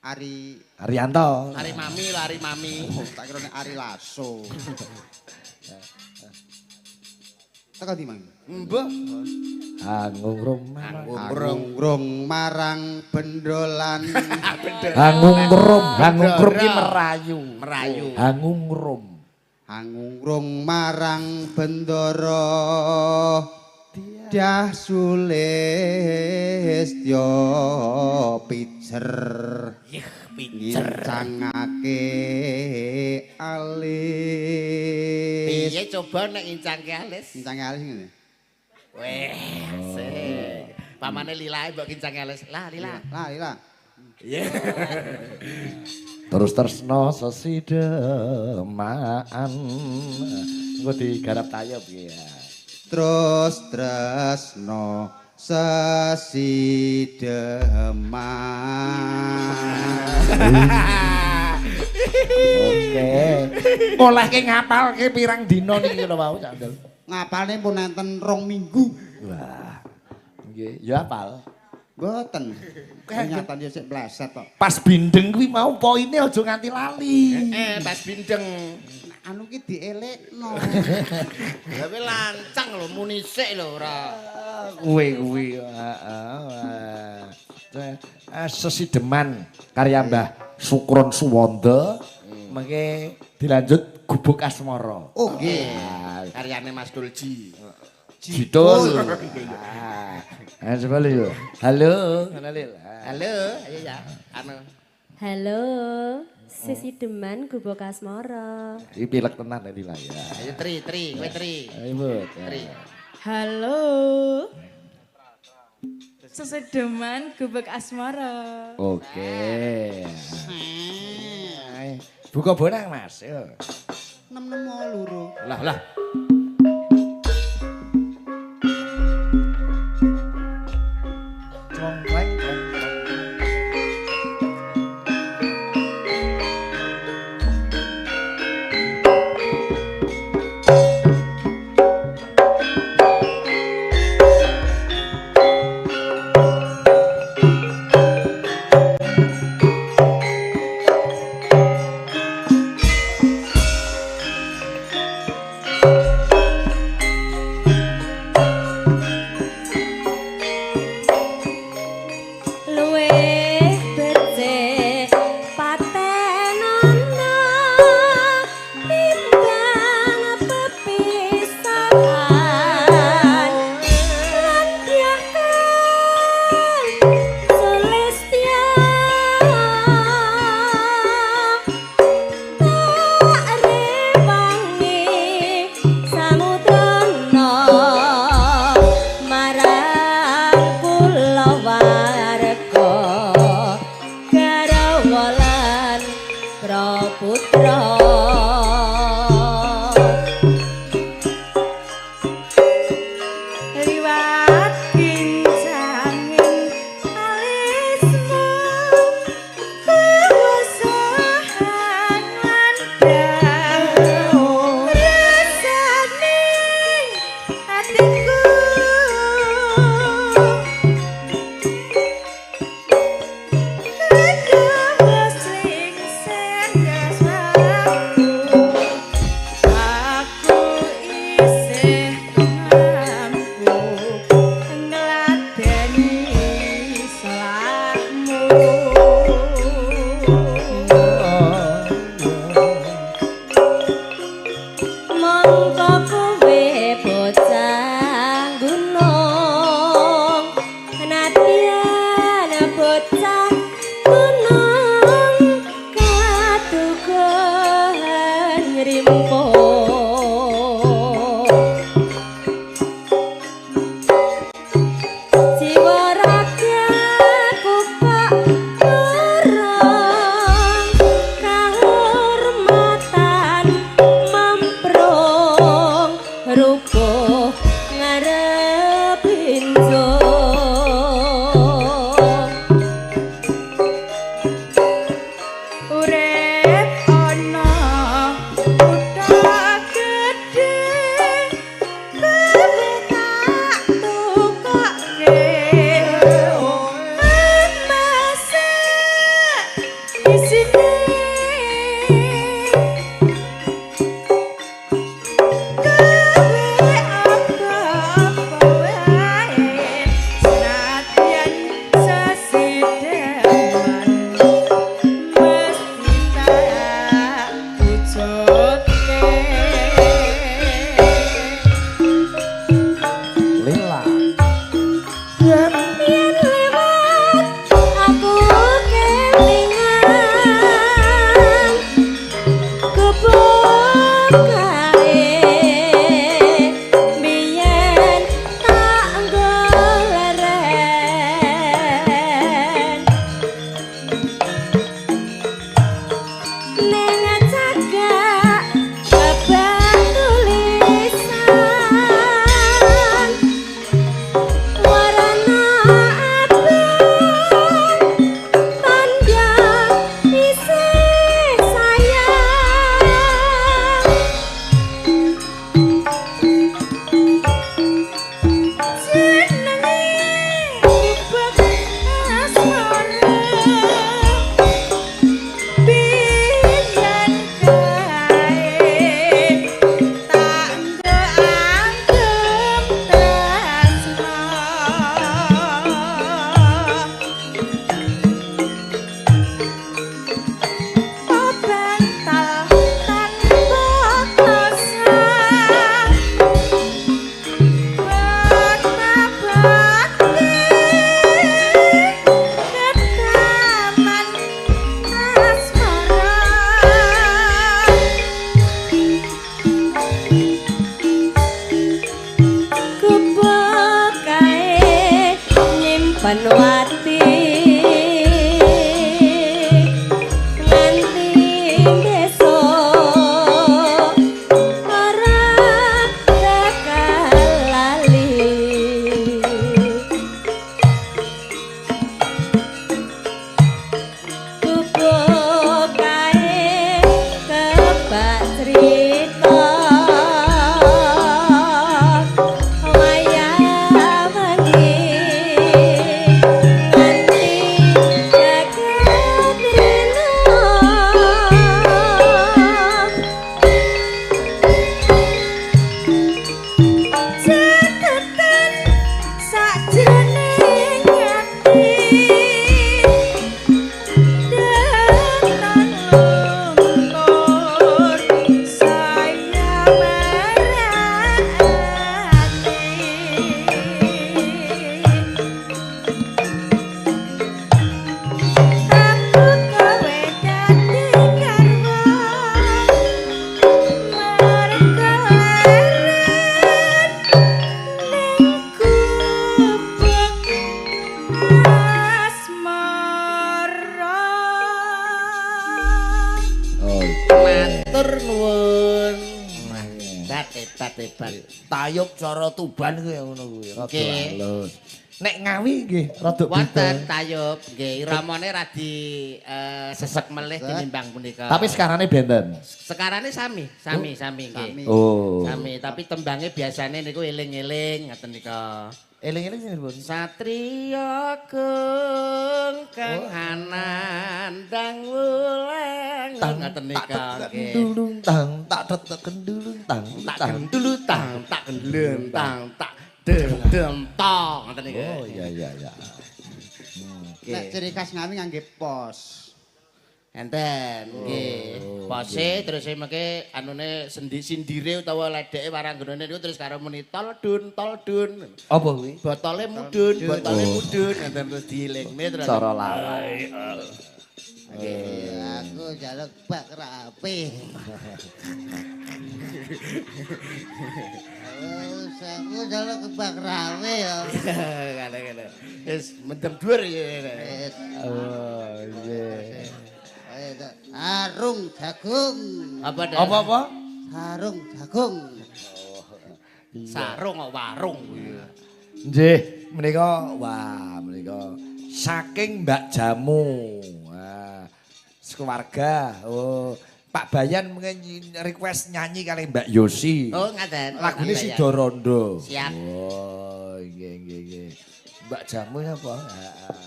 D: Ari
A: Arianto.
C: Ari Mami lho, Ari Mami.
D: Oh, tak kira nek Ari Lasso. Teko ndi, Mang?
C: Mbah.
A: Hangungrum
D: Hangungrum marang bendolan.
A: Hangungrum, hangungrum ki merayu.
C: Merayu.
A: Hangungrum.
D: Hangungrum marang bendara. Dah sulistya pijer.
C: Yeh, pijer.
D: Ngincangake alis.
C: Piye coba nek ngincangke alis?
D: Ngincangke alis ngene.
C: Weh, asik. Pamane Lila mbok kincangke alis. Lah, Lila.
D: Lah, Lila.
C: Iya.
A: Terus tresno sesidemaan. Engko digarap tayo piye ya.
D: Terus tresno sesideman.
A: Oke. Olehke ngapalke pirang dina niki lho wau Cak Ndul.
D: Ngapalne pun enten 2 minggu.
A: Wah. Nggih, ya hafal.
D: Mboten. Nyatane sik pleset kok.
A: Pas bindeng kuwi mau poine aja nganti lali.
C: Pas bindeng.
D: Anu ki dielekno.
C: Lah kowe lancang lho muni sik lho ora.
A: Kuwi kuwi heeh. Sesideman karya Mbah Sukron Suwanda mengke dilanjut Gubuk Asmara.
D: Oh nggih.
C: Karyane Mas Dulji.
A: Jidul. Ah, coba lho. Halo, ngono lho.
C: Halo, ayo ya. Anu.
B: Halo. Sesideman Gubuk Asmara.
A: Iki pilek tenan nek Lila ya.
C: Ayo Tri, Tri, kowe Tri.
A: Ayo, Bud.
C: Tri.
E: Halo. Sesideman Gubuk Asmara.
A: Oke. Buka bonang, Mas. Yo.
D: 6 loro.
C: Lah, lah.
A: Congkleng, congkleng. Yen
B: Yen lewat aku kelingan gubuk kae biyen tak nggo leren ning cagak babak tulisan warna abang tanda isih sayang jenenge gubuk asmara biyen kae tak nggo anggem tresno bantal tanpa kosa bakti ketaman asmara gubuk kae nyimpen wati nganti besok ora bakal lali. Gubuk kae kebak cerita wayah wengi nganti jagat rina. Catetan sakjroning ati tenan luntur saya marani. Aku kowe dadi garwa mergo leren ning gubuk asmara.
A: Oh,
C: Matur nuwun. Hebat, hebat, hebat.
A: Tayub cara Tuban kuwi ngono kuwi, rada
C: Nggih.
A: halus. Nek Ngawi nggih rada
C: Wonten
A: beda.
C: tayub nggih, iramane radi sesek melih tinimbang punika.
A: Tapi sekarane benten.
C: Sekarane sami, sami, sami nggih.
D: Sami.
A: Oh.
C: Sami, tapi tembangnya biasanya niku eling-eling ngaten nika.
A: Eling-eling sing pripun?
C: Satria keng kang anandang wulang ngaten nika nggih.
A: Kendulung tang tak tet kendulung tang
C: Tak
A: tang.
C: gendulu tang tak gendlen tang tak dem dem tong ngaten nika.
A: Oh iya iya iya.
D: Nek ciri khas Ngawi ngangge pos.
C: Enten nggih. Pose terus mengke anune sendi sindire utawa ledeke waranggonane niku terus karo muni tol dun tol dun.
A: Apa kuwi?
C: Botole mudun, botole mudun ngoten terus dielingne terus.
A: Cara lalai.
D: Aku jaluk bak rapi. Oh, aku jaluk bak rapi ya.
C: Kale-kale. Wis mendem dhuwur ya.
D: Wis.
A: Oh iya.
D: Ayo, Sarung jagung.
C: Apa dah?
A: Apa-apa?
D: Sarung jagung.
C: Sarung kok warung.
A: Nggih, menika wah menika saking Mbak Jamu. Wah, sekeluarga. Oh, Pak Bayan mungkin request nyanyi kali Mbak Yosi.
C: Oh, ngaten.
A: Lagune
C: Pak Bayan.
A: Sidorondo.
C: Siap.
A: Oh, nggih nggih nggih. Mbak Jamu apa? Heeh.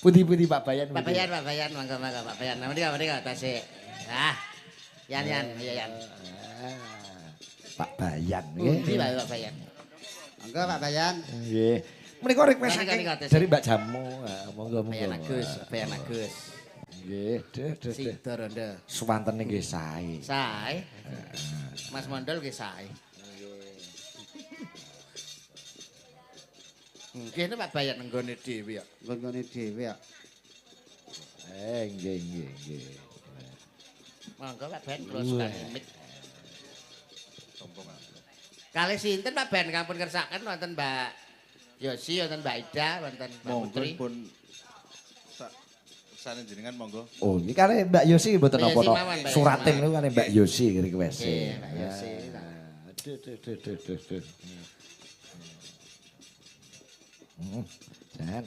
A: Pundi-pundi Pak Bayan.
C: Pak Bayan, Pak Bayan, monggo monggo Pak Bayan. Nah, menika menika tasik. Ah. Yan yan, iya yan.
A: Pak Bayan nggih.
C: Pundi Pak Bayan?
D: Monggo Pak Bayan.
A: Nggih. Menika request
C: Menika,
A: saking
C: menika, tasik.
A: dari Mbak Jamu. Monggo monggo.
C: Bayan Agus, Bayan Agus.
A: Nggih, deh deh deh.
C: Sidorondo.
A: Suwantene nggih sae.
C: Sae. Mas Mondol nggih sae. Nggih Pak Bayan nggone dhewe kok.
D: Nggone dhewe kok.
A: Nggih nggih nggih.
C: Monggo Pak Ben kula sukani mic. Kalih sinten Pak Ben kampun kersakaken wonten Mbak Yosi, wonten Mbak Ida, wonten Mbak Putri.
F: Monggo pun sane jenengan monggo.
A: Oh, iki kalih Mbak Yosi mboten napa-napa. Surate niku kalih Mbak Yosi request.
C: Nggih, Mbak Yosi.
A: Aduh duh duh duh duh. Jan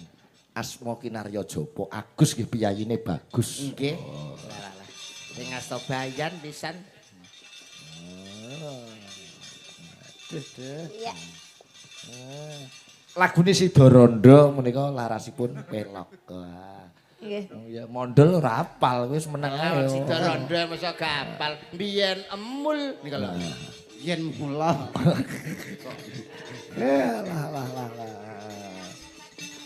A: asma Kinarya Japa Agus nggih piyayine bagus.
C: Nggih. Lah lah. Sing asta Bayan pisan.
A: Aduh duh.
B: Iya.
A: Lagune Sidoranda menika larasipun pelok.
B: Nggih.
A: Ya mondol ora apal wis meneng ae.
C: Sidoranda masa gak apal. Biyen emul nika lho.
D: Yen mula.
A: Lah lah lah lah.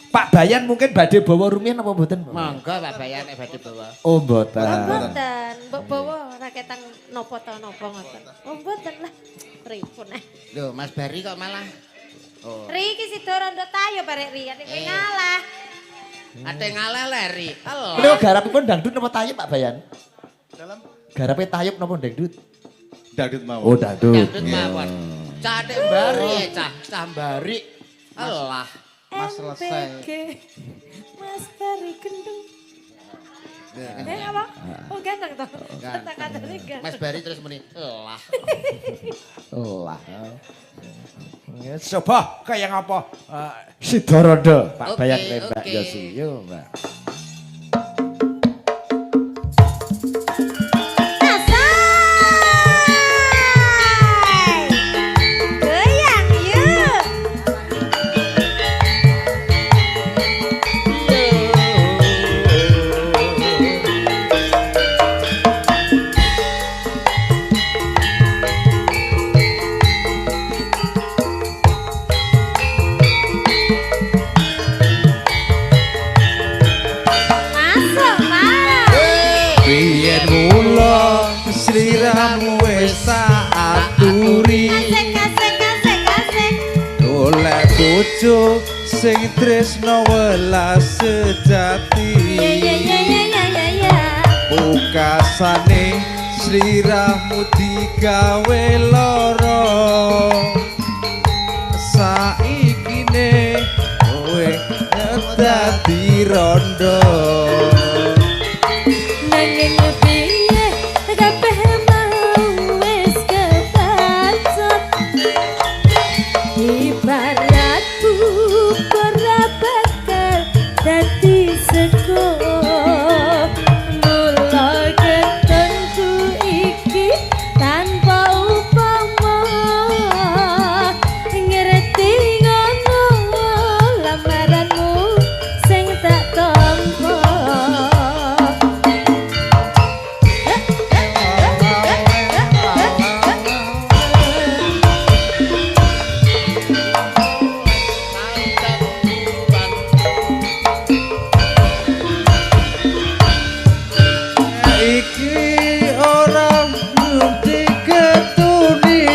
A: Pak Bayan mungkin badhe bawa rumiyin apa mboten?
C: Monggo Pak Bayan nek badhe bawa.
A: Oh mboten.
B: Mboten, mbok bawa raketang napa ta napa ngoten. Oh mboten lah. Pripun eh.
C: Lho Mas Bari kok malah. Oh.
B: Ri iki Sidoranda tayo barek ri ate kowe ngalah.
C: Ate ngalah le ri.
A: Menika garapipun dangdut napa tayub Pak Bayan?
F: Dalam
A: garape tayub napa dangdut?
F: Dangdut mawon.
A: Oh dangdut.
C: Dangdut mawon. Cah tek bari cah, cah bari. Alah.
D: Mas selesai.
E: Mas Bari gendeng. Apa? Oh ganteng toh. Kata-katane ganteng.
C: Mas Bari terus muni, "Lah."
A: Lah. Coba kaya ngapa? Sidoranda Pak Bayan Mbak Yosi. Yo, Mbak.
F: Sliramu wis tak aturi.
B: Asik asik asik asik.
F: Golek bojo sing tresno welas sejati.
B: Ya ya ya ya ya ya.
F: Pukasane sliramu digawe lara. Saikine kowe dadi rondo.
E: Nanging piye kabeh mau wis kebacut. Ibarat bubur ora bakal dadi sego. Mula ketentu iki tanpa upama. Ngerti ngono lamaranmu sing tak tampa.
F: Iki ora mesti ketuni.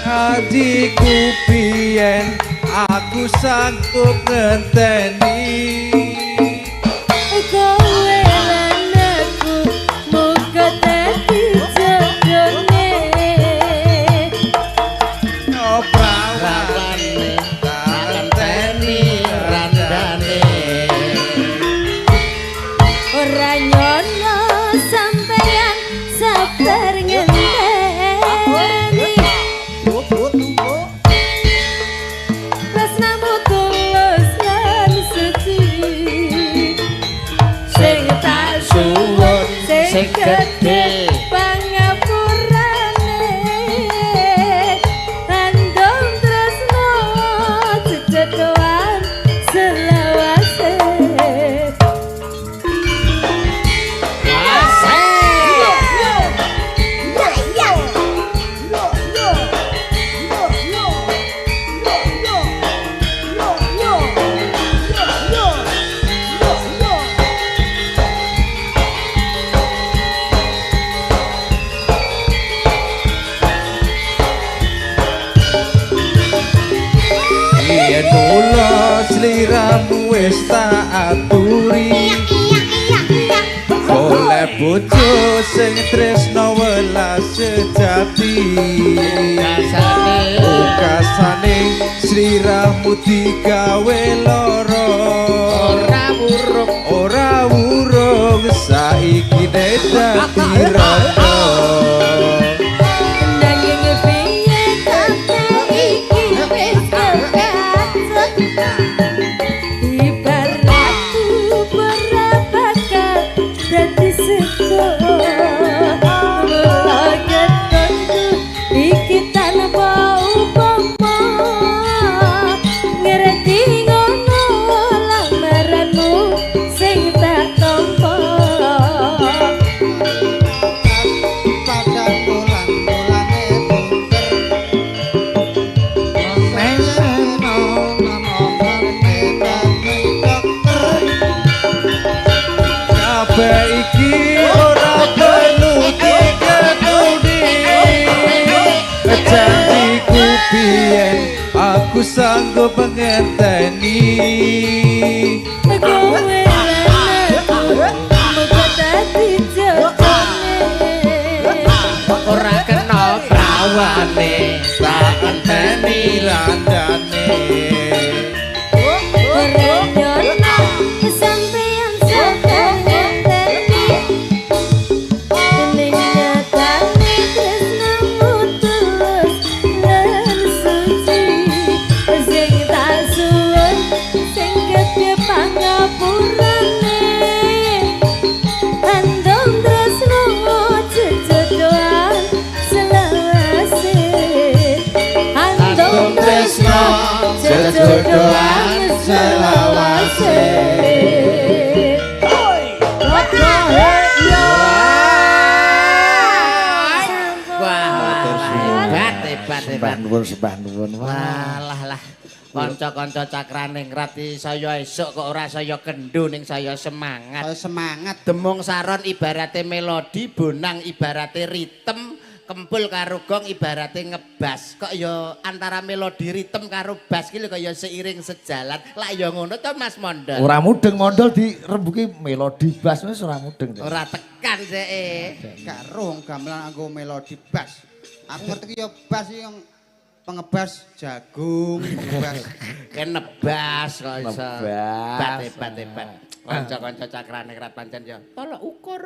F: Adikku biyen aku sanggup ngenteni.
E: Kowe lan aku muga dadi jodone.
F: Prawane tak enteni randane.
E: Ora nyono sampeyan sabar ngenteni. Tresnamu tulus lan suci. Sing tak suwun sing gedhe pangapurane. Andong tresno jejodohan selawase.
B: Yo yo yo yo yo yo yo yo.
F: Yen tulus sliramu wis tak aturi. Oleh bojo sing tresno welas sejati. Ukasane sliramu digawe lara. Ora wurung, ora wurung saiki dadi rata.
E: Nanging piye kabeh iki wis kebacut. Ibaratku ora bakal dadi sego. Mula ketonku iki tanpa upama. Ngerti ngono lamaranmu sing tak tampa.
D: Padang bulan-bulane bunder. Meseno namane dadi dokter.
F: Kabeh iki ora perlu diketuni. Janjiku biyen aku sanggup ngenteni.
E: Kowe lan aku muga dadi jodone.
C: Ora kena prawane,
F: Tak enteni randane.
E: Ora nyono sampeyan saka ngenteni. Ning nyatane tresnamu tulus lan suci. Sing tak suwun sing gedhe pangapurane. Andong tresno jejodohan selawase. Andong tresno jejodohan selawase.
C: Wah, hebat hebat
A: Sembah
C: hebat.
A: nuwun, sembah nuwun. Wah.
C: Walah lah. Kanca-kanca cakraningrat iki saya esuk kok ora saya kendho ning saya semangat.
D: Saya semangat.
C: Demung saron ibarate melodi, bonang ibarate ritem, kempul karo gong ibarate ngebas. Kok ya antara melodi, ritem karo bas ki lho kaya seiring sejalan. Lak ya ngono to Mas Mondol.
A: Ora mudeng mondol dirembuki melodi bass wis ora mudeng.
C: Ora tekan seke.
D: Gak roh gamelan anggo melodi bass. Aku ngerti ki ya bass iki yang pengebas jagung, pengebas
C: Kenebas kok iso.
A: Nebas.
C: Hebat hebat hebat. Kanca-kanca cakraningrat pancen ya tolok ukur.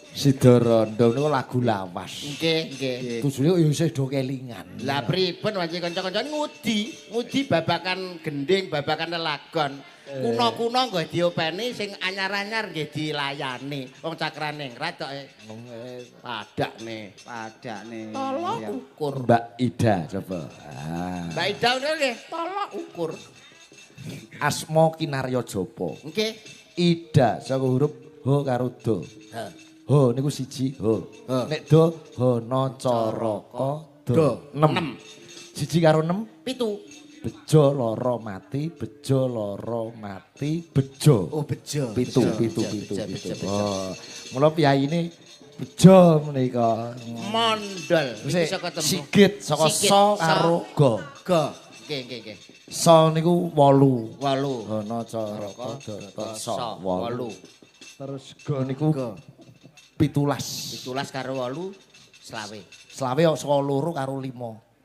A: Sida Rondo niku lagu lawas.
C: Nggih, nggih.
A: Tujune yo isih do kelingan.
C: Lah pripun wanci kanca-kanca ngudi, ngudi babakan gending, babakan lelagon. Kuno-kuno nggih diopeni sing anyar-anyar nggih dilayani. Wong cakraningrat kok padakne.
D: padane.
C: Tolok
D: Iya.
C: ukur.
A: Mbak Ida coba. Ah.
C: Mbak Ida ngono nggih, tolok ukur.
A: Asma Kinarya Japa.
C: Nggih.
A: Ida saka huruf H karo Do.
C: Ha.
A: H niku siji H. Nek do Hana Caraka Do.
C: Nem.
A: 6. Siji karo 6
C: 7.
A: bejo loro mati, bejo loro mati, bejo.
C: Oh, bejo.
A: Pitu,
C: Bejo,
A: pitu,
C: bejo,
A: pitu,
C: bejo,
A: pitu.
C: bejo, bejo.
A: Oh. Mula piyayine bejo menika.
C: Mondol. Iki saka tembung.
A: Sigit saka
C: Sigit,
A: so karo go.
C: Go. Nggih, nggih, nggih.
A: So niku 8.
C: 8.
A: Hana Caraka Data
C: So,
A: so 8.
C: 8.
A: Terus go niku
C: Go.
A: 17.
C: 17 karo 8 selawe.
A: Selawe saka loro karo 5.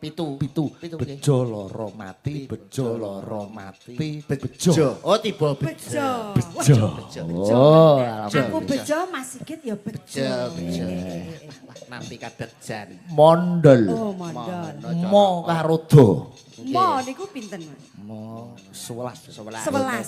C: 7.
A: Pitu.
C: Pitu, nggih.
A: Bejo loro mati, bejo loro mati, bejo.
C: Oh, tiba bejo.
B: Bejo.
A: Bejo. Oh,
B: Aku bejo Mas Sigit ya bejo.
C: Bejo, bejo. Nampi kadejan.
A: Mondol.
B: Oh, mondol.
A: Mo karo do.
B: Mo niku pinten, Mas?
A: Mo 11.
C: 11.
B: 11.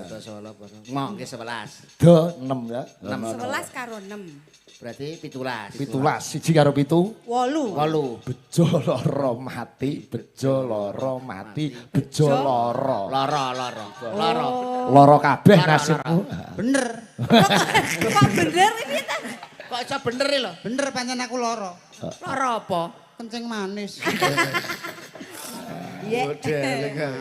C: 11. Mo nggih 11.
A: Do 6 ya.
B: 11 karo 6.
C: Berarti 17.
A: 17, siji karo 7.
B: 8.
C: 8.
A: Bejo loro mati, bejo loro mati, bejo loro.
C: Loro, loro. Loro.
A: Loro kabeh
C: Loro,
A: nasibmu.
D: Bener.
B: Kok bener iki ta?
C: Kok iso bener lho?
D: Bener pancen aku loro.
C: Loro apa?
D: Kencing manis.
B: Iya.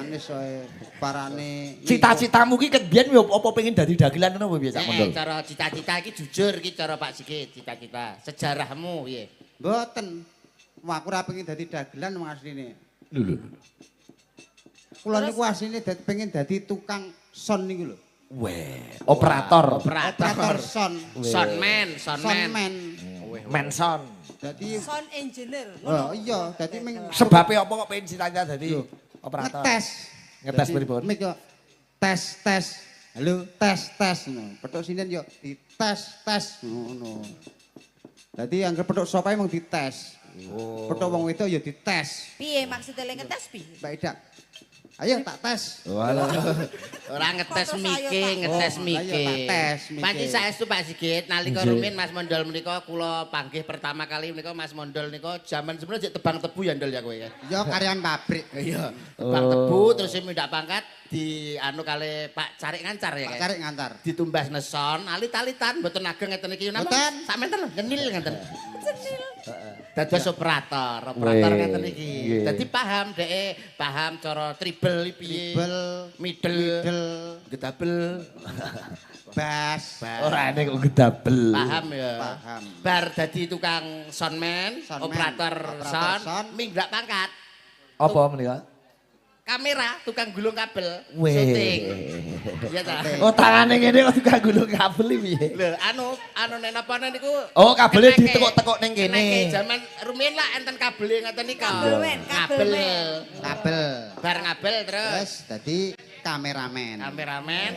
D: Manis wae parane.
A: Cita-citamu ki ket biyen yo apa pengen dadi dagelan ngono apa piye Cak Mondol?
C: Cara cita-cita iki jujur iki cara Pak Sigit, cita-cita. Sejarahmu piye?
D: Mboten. Wah, aku ora pengen dadi dagelan wong asline.
A: Lho lho.
D: Kula niku asline pengen dadi tukang sound niku lho.
A: Weh, operator.
D: Operator sound.
C: Soundman, soundman.
D: Soundman.
A: Manson.
D: Dadi
G: Sound engineer.
D: Oh iya, dadi ming
A: Sebabe apa kok pengen cita-cita dadi
D: Lho,
A: operator?
D: ngetes.
A: Ngetes
D: Dadi
A: pripun?
D: Mic yo tes tes. Halo, tes tes ngono. Petuk sinden yo dites tes ngono. Dadi anggere petuk sapa mung dites.
C: Oh.
D: Petuk wong wedok ya dites.
G: Piye maksudnya le ngetes piye?
D: Mbak Ida. Ayo tak tes.
A: Walah.
C: Ora ngetes
G: Kok terus
C: mike,
G: ayo tak-
C: ngetes
D: Oh,
C: mike.
D: ayo tak tes mike.
C: Panci saestu Pak Sigit, nalika
A: Nggih.
C: rumiyin Mas Mondol menika kula panggih pertama kali menika Mas Mondol nika jaman semono jek tebang tebu ya Ndol ya kowe ya.
D: Ya karyawan pabrik.
C: Iya, tebang tebu terus mindak pangkat di anu kali Pak Carik Ngancar ya.
D: Pak
C: kae?
D: Carik ngantar.
C: Ditumbas neson, alit-alitan mboten ageng ngeten iki napa?
D: Mboten.
C: Sak menten lho, nyenil ngeten. Cenil. Dados operator, operator
A: Weh,
C: ngeten iki.
A: nggih.
C: Dadi paham dhek, paham cara treble piye.
D: Treble,
C: middle,
D: middle,
C: gedabel.
D: bass.
A: Ora ene kok gedabel.
C: Paham ya.
D: Paham.
C: Bar dadi tukang soundman,
D: Soundman,
C: operator
D: operator
C: sound,
D: sound.
C: minggat pangkat.
A: Apa menika?
C: Kamera, tukang gulung kabel,
A: Weh.
C: syuting. Iya ta?
A: Oh, tangane ngene kok tukang gulung kabel iki piye?
C: Lho, anu anu nek napa niku
A: Oh, kabele
C: keneke.
A: ditekuk-tekuk ning kene.
C: Keneke jaman rumiyin lah enten kabele ngoten niku.
G: Kabel men, kabel
C: Kabel.
G: men.
D: Kabel.
C: Bar ngabel terus
D: Terus dadi kameramen.
C: kameramen.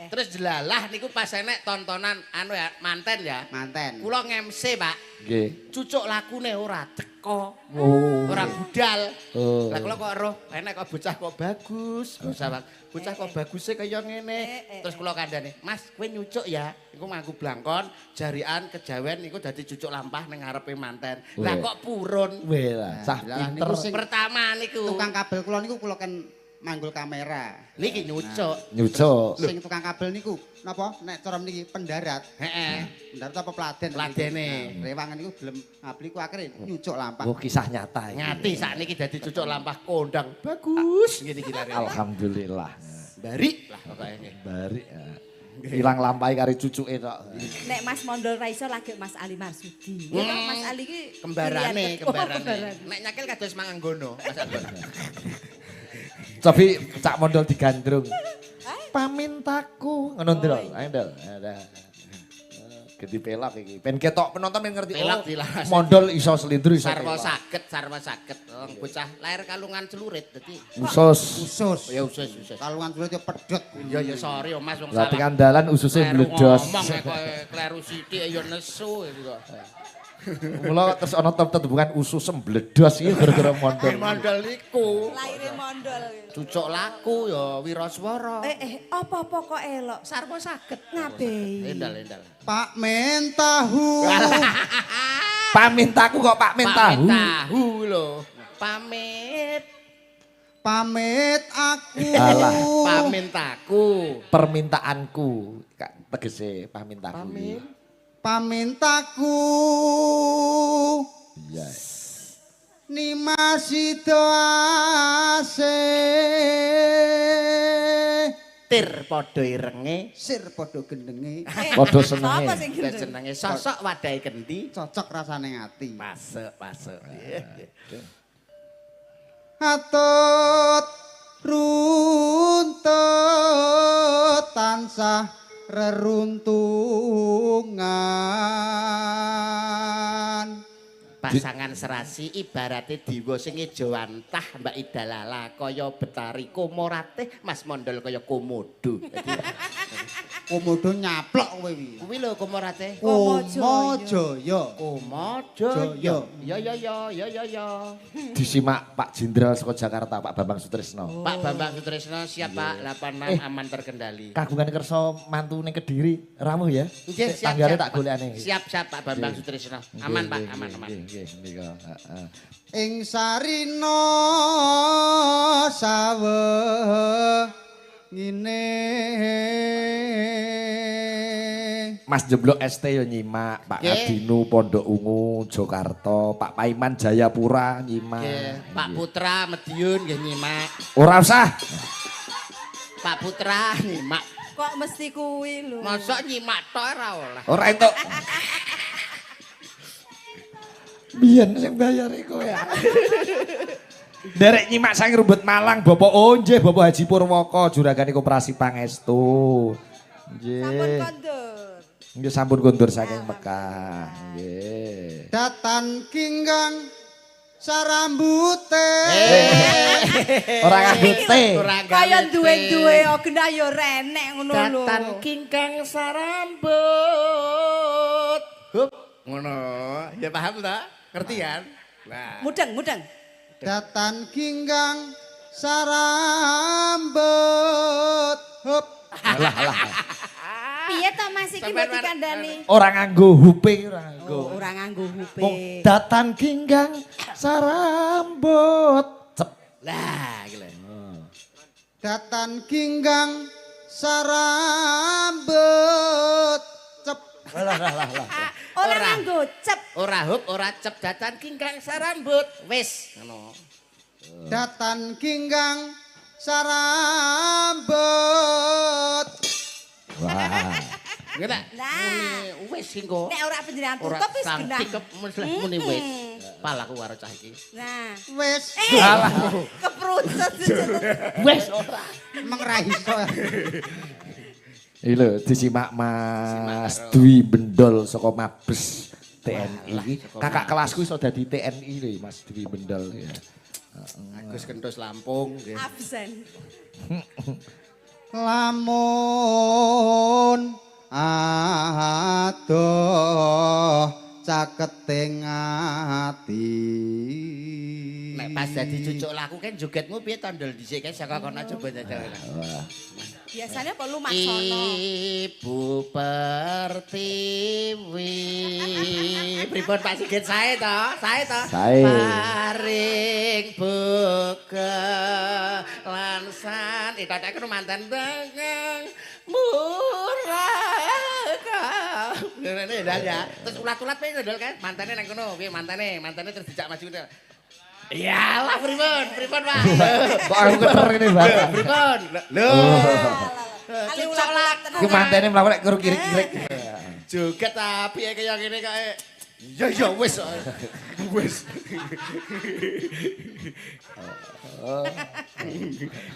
C: Terus jelalah niku pas enek tontonan anu ya manten ya.
D: Manten.
C: Kula nge-MC, Pak.
A: Nggih.
C: Cucuk lakune ora teko.
A: Oh.
C: Ora budal.
A: Oh.
C: Lah kula kok roh enek kok bocah kok bagus, bocah bocah kok baguse kaya ngene. Terus kula kandhane, "Mas, kowe nyucuk ya." Iku nganggo blangkon, jarian kejawen iku dadi cucuk lampah ning ngarepe manten. Lah
A: Weh.
C: kok purun.
A: Weh lah, cah
D: Lah,
A: pinter.
D: niku sing
C: Pertama niku.
D: tukang kabel kula niku kula ken manggul kamera.
C: Niki nyucuk.
A: Nyucuk.
D: Sing tukang kabel niku napa nek cara mriki pendarat.
C: Heeh.
D: Pendarat apa pladen?
C: Pladene.
D: Nah, rewangan niku gelem ngabli ku akhire nyucuk lampah.
A: Oh, kisah nyata iki.
C: Ngati sakniki dadi cucuk lampah kondang. Bagus ngene iki lare.
A: Alhamdulillah.
C: Barik lah pokoke nggih.
A: Barik. Ilang lampahe karo cucuke tok.
G: Nek Mas Mondol ra iso lagi Mas Ali Marsudi. Ya toh, Mas Ali ki
C: Kembarane,
G: pilihan- Oh,
C: kembarane. Nek nyakil kados Manganggono, Mas Anggono.
A: Tapi Cak Mondol digandrung. Pamintaku ngono ndol. Ayo ndol. Ada. Ganti pelok iki. Ben ketok penonton ben ngerti.
C: Pelok
A: oh,
C: dilaras.
A: Mondol iso slindru iso.
C: Sarwa
A: pelok.
C: saged, sarwa saged. Wong bocah lahir kalungan celurit dadi
A: Usus.
D: Usus.
C: ya usus usus.
D: Kalungan sulit ya pedhot.
C: Ya ya sorry oh Mas wong
A: Lah
C: salah.
A: tekan dalan ususe
C: Kleru
A: mbledos.
C: Ngomong ya kok kleru sithik ya nesu gitu kok.
A: Mula terus ana tetembungan usus mbledos iki gara-gara mondol.
C: Mondol iku
G: Lahire Mondol.
C: cucuk laku ya wiraswara.
G: Apa-apa kok elok.
C: Sarwa saged.
G: Ngabehi.
C: Endal endal.
D: Pak Men tahu.
A: Pamintaku kok Pak Men tahu.
C: Pamit tahu lho. Pamit.
D: Pamit aku.
A: Alah.
C: Pamintaku.
A: Permintaanku. Kak, tegese pamintaku.
C: Pamit.
D: Pamintaku.
A: Iya.
D: Nimas sida ase.
C: Tir padha irenge.
D: Sir padha gendenge.
A: Padha senenge.
G: Sapa sing gendeng?
C: Senenge sosok wadahe kendi.
D: Cocok rasane ati.
C: Masuk, masuk.
D: Atut runtut tansah reruntungan.
C: Pasangan serasi ibarate dewa sing ngejawantah Mbak Ida Lala kaya Betari Komoratih, Mas Mondol kaya Komodo. Dadi
D: Komodo nyaplok kowe iki.
C: kuwi lho Komoratih.
D: Komo Jaya.
C: Komodo.
D: Jaya.
C: Ya ya ya ya ya ya.
A: Disimak Pak Jenderal saka Jakarta, Pak Bambang Sutrisno.
C: Pak Bambang Sutrisno siap Pak 86 aman terkendali.
A: Kagungan kersa mantu ning Kediri, rawuh ya.
C: Nggih, siap.
A: Tanggare
C: siap,
A: tak golekane.
C: Siap siap Pak Bambang Sutrisno. Aman Pak, aman aman.
A: Nggih, nggih, nika. Heeh.
D: Ing sarina sawe ngene.
A: Mas Jeblok ST yo nyimak, Pak
C: Nggih.
A: Kadinu Pondok Ungu Jakarta, Pak Paiman Jayapura nyimak.
C: Nggih, Pak Putra Mediun nggih nyimak.
A: Ora usah.
C: Pak Putra nyimak.
G: Kok mesti kuwi lho.
C: Mosok nyimak tok ora oleh.
A: Ora entuk. Biyen sing bayar iku ya. Derek nyimak saking Rembet Malang, Bapak oh nggih Bapak Haji Purwoko juragane Koperasi Pangestu. Nggih.
G: Sampun kondur.
A: Nggih sampun kondur saking Mekah. Nggih.
D: Datan kinggang sarambute.
A: Ora nganggo te.
G: Kaya duwe-duwe oh genah ya renek ngono lho.
C: Datan kingkang sarambut. Hup, ngono. Ya paham ta? Ngerti kan? Nah.
G: Mudeng, mudeng.
D: Datan kinggang sarambut. Hup.
A: Alah alah.
B: Piye to Mas iki mbok dikandani?
A: Ora nganggo hupe, ora nganggo.
G: Oh, ora nganggo hupe.
A: Mung datan kinggang sarambut. Cep.
C: Lah, iki lho.
D: Datan kinggang sarambut. Cep.
A: Alah alah alah.
G: Ora nganggo cep.
C: Ora hup, ora cep datan kingkang sarambut. Wis, ngono.
D: Datan kinggang sarambut.
A: Wah.
C: Nggih ta?
G: Lah.
C: Muni wis engko.
G: Nek ora panjenengan
C: Ora
G: tutup wis genah.
C: tikep mesti muni wis. Pal aku karo cah iki.
G: Nah.
D: Wis.
G: Eh, keprucut.
C: Wis ora.
D: Emang ra iso.
A: Iki lho disimak Mas Dwi Bendol saka Mabes TNI iki. Kakak kelasku iso dadi TNI lho Mas Dwi Bendol ya.
C: Agus Kentus Lampung nggih.
G: Absen.
D: Lamun adoh caketing ati.
C: Nek pas dadi cucuk laku kan jogetmu piye tandel dhisik kan saka kono coba jajal.
G: Biasanya apa lu maksono?
C: Ibu Pertiwi. Pripun Pak Sigit sae to? Sae to?
A: Sae.
C: Paring buka lansan itatek manten tengeng murah. Ngene ndal ya. Terus ulat-ulat piye ndal kan? Mantene nang kono, piye mantene? Mantene terus dijak maju. Iyalah pripun, pripun Pak.
A: Kok aku keter ngene Pak.
C: Pripun? Lho.
G: Cucuk laku.
A: Ki mantene mlaku nek karo kirik-kirik.
C: Joget apike kaya ngene kok. Ya ya wis. Wis.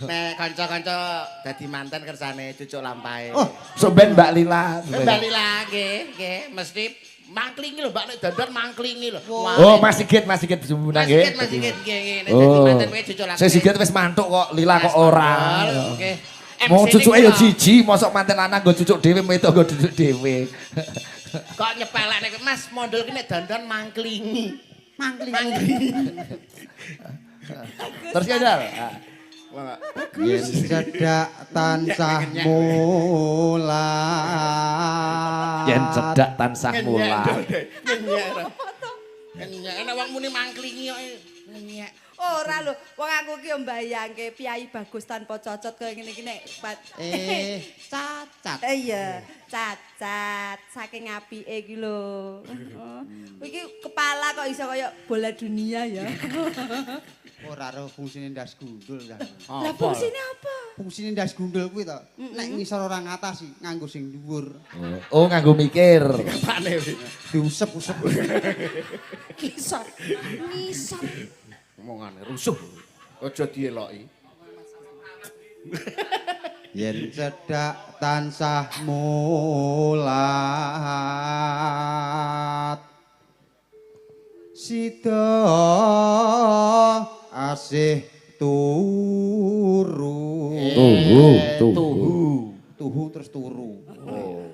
C: Nek kanca-kanca dadi manten kersane cucuk lampahe.
A: Oh, sok ben Mbak Lila.
C: Mbak Lila nggih, nggih mesti mangklingi lho Mbak nek dandan mangklingi lho.
A: Oh, Mas Sigit, Mas Sigit jumbunan nggih.
C: Mas Sigit, Mas Sigit nggih nggih nek dadi manten kowe cucuk laku.
A: Sing Sigit wis mantuk kok, Lila kok ora.
C: Oke.
A: Mau cucuke ya siji, mosok manten lanang nggo cucuk dhewe, wedok nggo cucuk dhewe.
C: Kok nyepelekne Mas mondol ki nek dandan mangklingi. Mangklingi.
A: Terus ya, Dal.
D: Yen cedak tansah mulat.
A: Yen cedak tansah mulat.
C: Ngenyek. Ngenyek nek wong muni mangklingi kok ngenyek.
G: Ora lho, wong aku ki yo mbayangke piyayi bagus tanpa cocot kaya ngene iki nek
D: Cacat.
G: Iya, cacat saking apike iki lho. Iki kepala kok iso kaya bola dunia ya.
D: Ora ro fungsine ndas gundul kan.
G: Lah fungsine apa?
D: Fungsine ndas gundul kuwi to, nek ngisor ora ngatasi nganggo sing dhuwur.
A: Oh, nganggo mikir.
C: Apane kuwi?
D: Diusep-usep.
G: Ngisor. Ngisor.
C: Omongane rusuh. Aja dieloki.
D: Yen cedak tansah mulat. Sida asih turu.
A: Tuhu,
D: tuhu terus turu. Oh.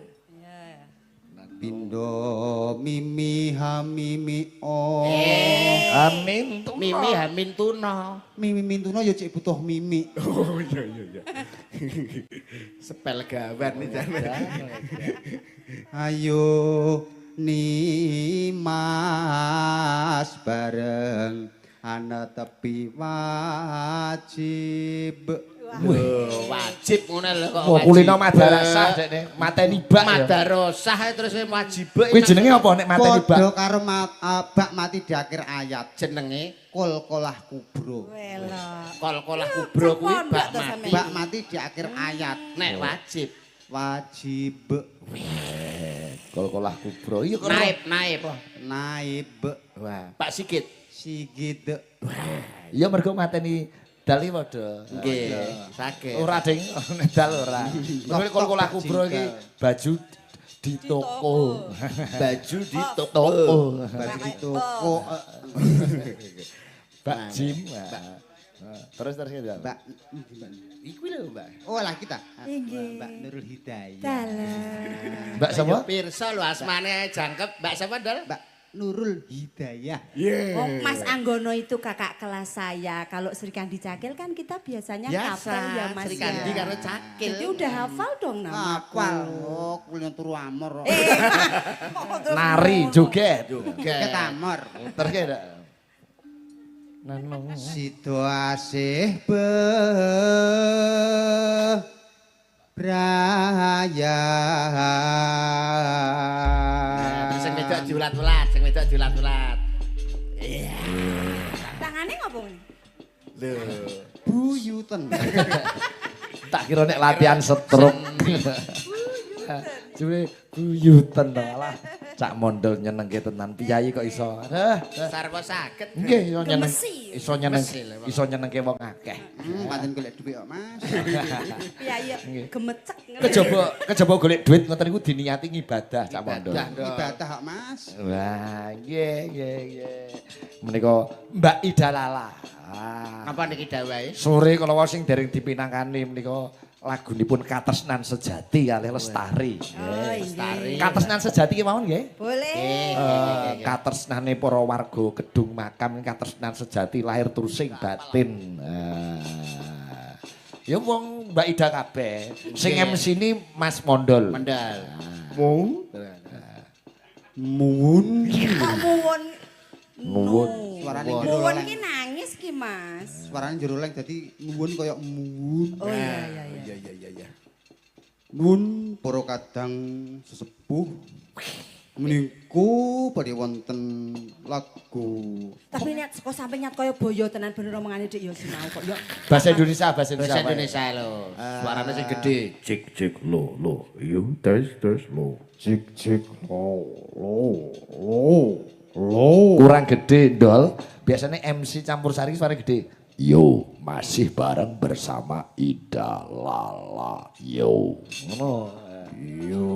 D: Pindo mimi hamimi o.
A: Amin tuna.
C: Mimi hamin tuna.
D: Mimi mintuna ya cek butuh mimi.
C: Oh iya iya iya. Sepel gawan nih jane.
D: Ayo nimas bareng ana tepi wajib.
C: Wah, wajib ngono lho kok.
A: Wah, kulino madrasah dekne, mateni bak ya.
C: Madrasah terus wajib.
A: Kuwi jenenge apa nek mateni bak?
D: Padha karo bak mati di akhir ayat.
C: Jenenge
D: Kol-kolah kubro.
C: Kol-kolah kubro kuwi bak mati.
D: Bak mati di akhir ayat.
C: Nek wajib.
D: Wajib.
A: Kolkolah Kubro. Iya kok.
C: Naib, naib.
D: Naib.
C: Wah, Pak Sigit.
D: Sigit.
A: Iya mergo mateni dal iki padha.
C: Nggih, saged.
A: Ora ding, dal ora. Mergo Kolkolah Kubro iki baju di toko.
C: Baju di toko.
D: Baju di toko.
A: Mbak Jim. Terus terus ya.
D: Mbak.
C: Iku lho, Mbak.
D: Oh lah kita.
G: Nggih.
D: Mbak Nurul Hidayah.
G: Dalah.
A: Mbak sapa?
C: Pirsa lho asmane jangkep. Mbak sapa, Dal?
D: Mbak Nurul Hidayah.
G: Oh, Mas Anggono itu kakak kelas saya. Kalau Sri Kandi Cakil kan kita biasanya
C: Biasa,
G: hafal ya Mas.
C: Sri Kandi
G: ya.
C: karo Cakil.
G: Jadi udah hafal dong namaku.
D: Hafal. Oh, kuliah turu amor.
G: Kok terus
A: Nari
G: ngono?
A: joget.
D: Joget amor.
A: Terus ya. Nano.
D: Sido asih bebraya.
C: Sing wedok diulat-ulat, sing wedok diulat-ulat. Iya.
G: Tangane ngopo ngene?
C: Lho.
D: Buyuten.
A: Tak kira nek latihan stroke. Jebule buyuten to alah. Cak Mondol nyenengke tenan piyayi kok iso. Aduh.
C: Sarwa saged.
A: Nggih iso nyeneng.
G: Gemesi.
A: Iso nyeneng.
C: Gemesi lho, Pak.
A: Iso nyenengke wong akeh.
D: Pancen golek dhuwit kok, Mas.
G: Piyayi gemecek.
A: Kejaba kejaba golek duit ngoten niku diniati ngibadah Cak Mondol.
C: Ibadah, Dok.
D: Ibadah kok, Mas.
A: Wah, nggih nggih nggih. Menika Mbak Ida Lala. Ah.
C: Napa niki dawahe?
A: Sore kala wau sing dereng dipinangkani menika lagunipun Katresnan Sejati kalih Lestari.
G: Oh,
C: Lestari.
A: Katresnan Sejati ki mawon nggih.
G: Boleh.
A: Katresnane para warga Kedung Makam katresnan sejati lahir trusing batin. Ya wong Mbak Ida kabeh. Sing MC ini Mas Mondol.
C: Mondol.
D: Mung. Muwun.
G: Kok muwun?
A: Muwun.
D: Suarane jero
G: Muwun
D: leng.
G: ki nangis ki, Mas.
D: Suarane jero leng dadi muwun kaya muwun.
G: Oh iya iya iya.
C: Iya iya iya iya.
D: Nuwun para kadang sesepuh meniku badhe wonten lagu
G: Tapi nek kok sampe nyat kaya boyo tenan bener omongane Dik ya sinau kok ya.
A: Bahasa Indonesia, bahasa Indonesia.
C: Bahasa Indonesia lho. Suarane sing gedhe.
A: Cik cik lo lo. Yo tes tes lo.
D: cik cik lo lo lo lo.
A: Kurang gede, Ndol. Biasanya MC campur sari suara gede. Yo, masih bareng bersama Ida Lala. Yo. Ngono.
D: Yo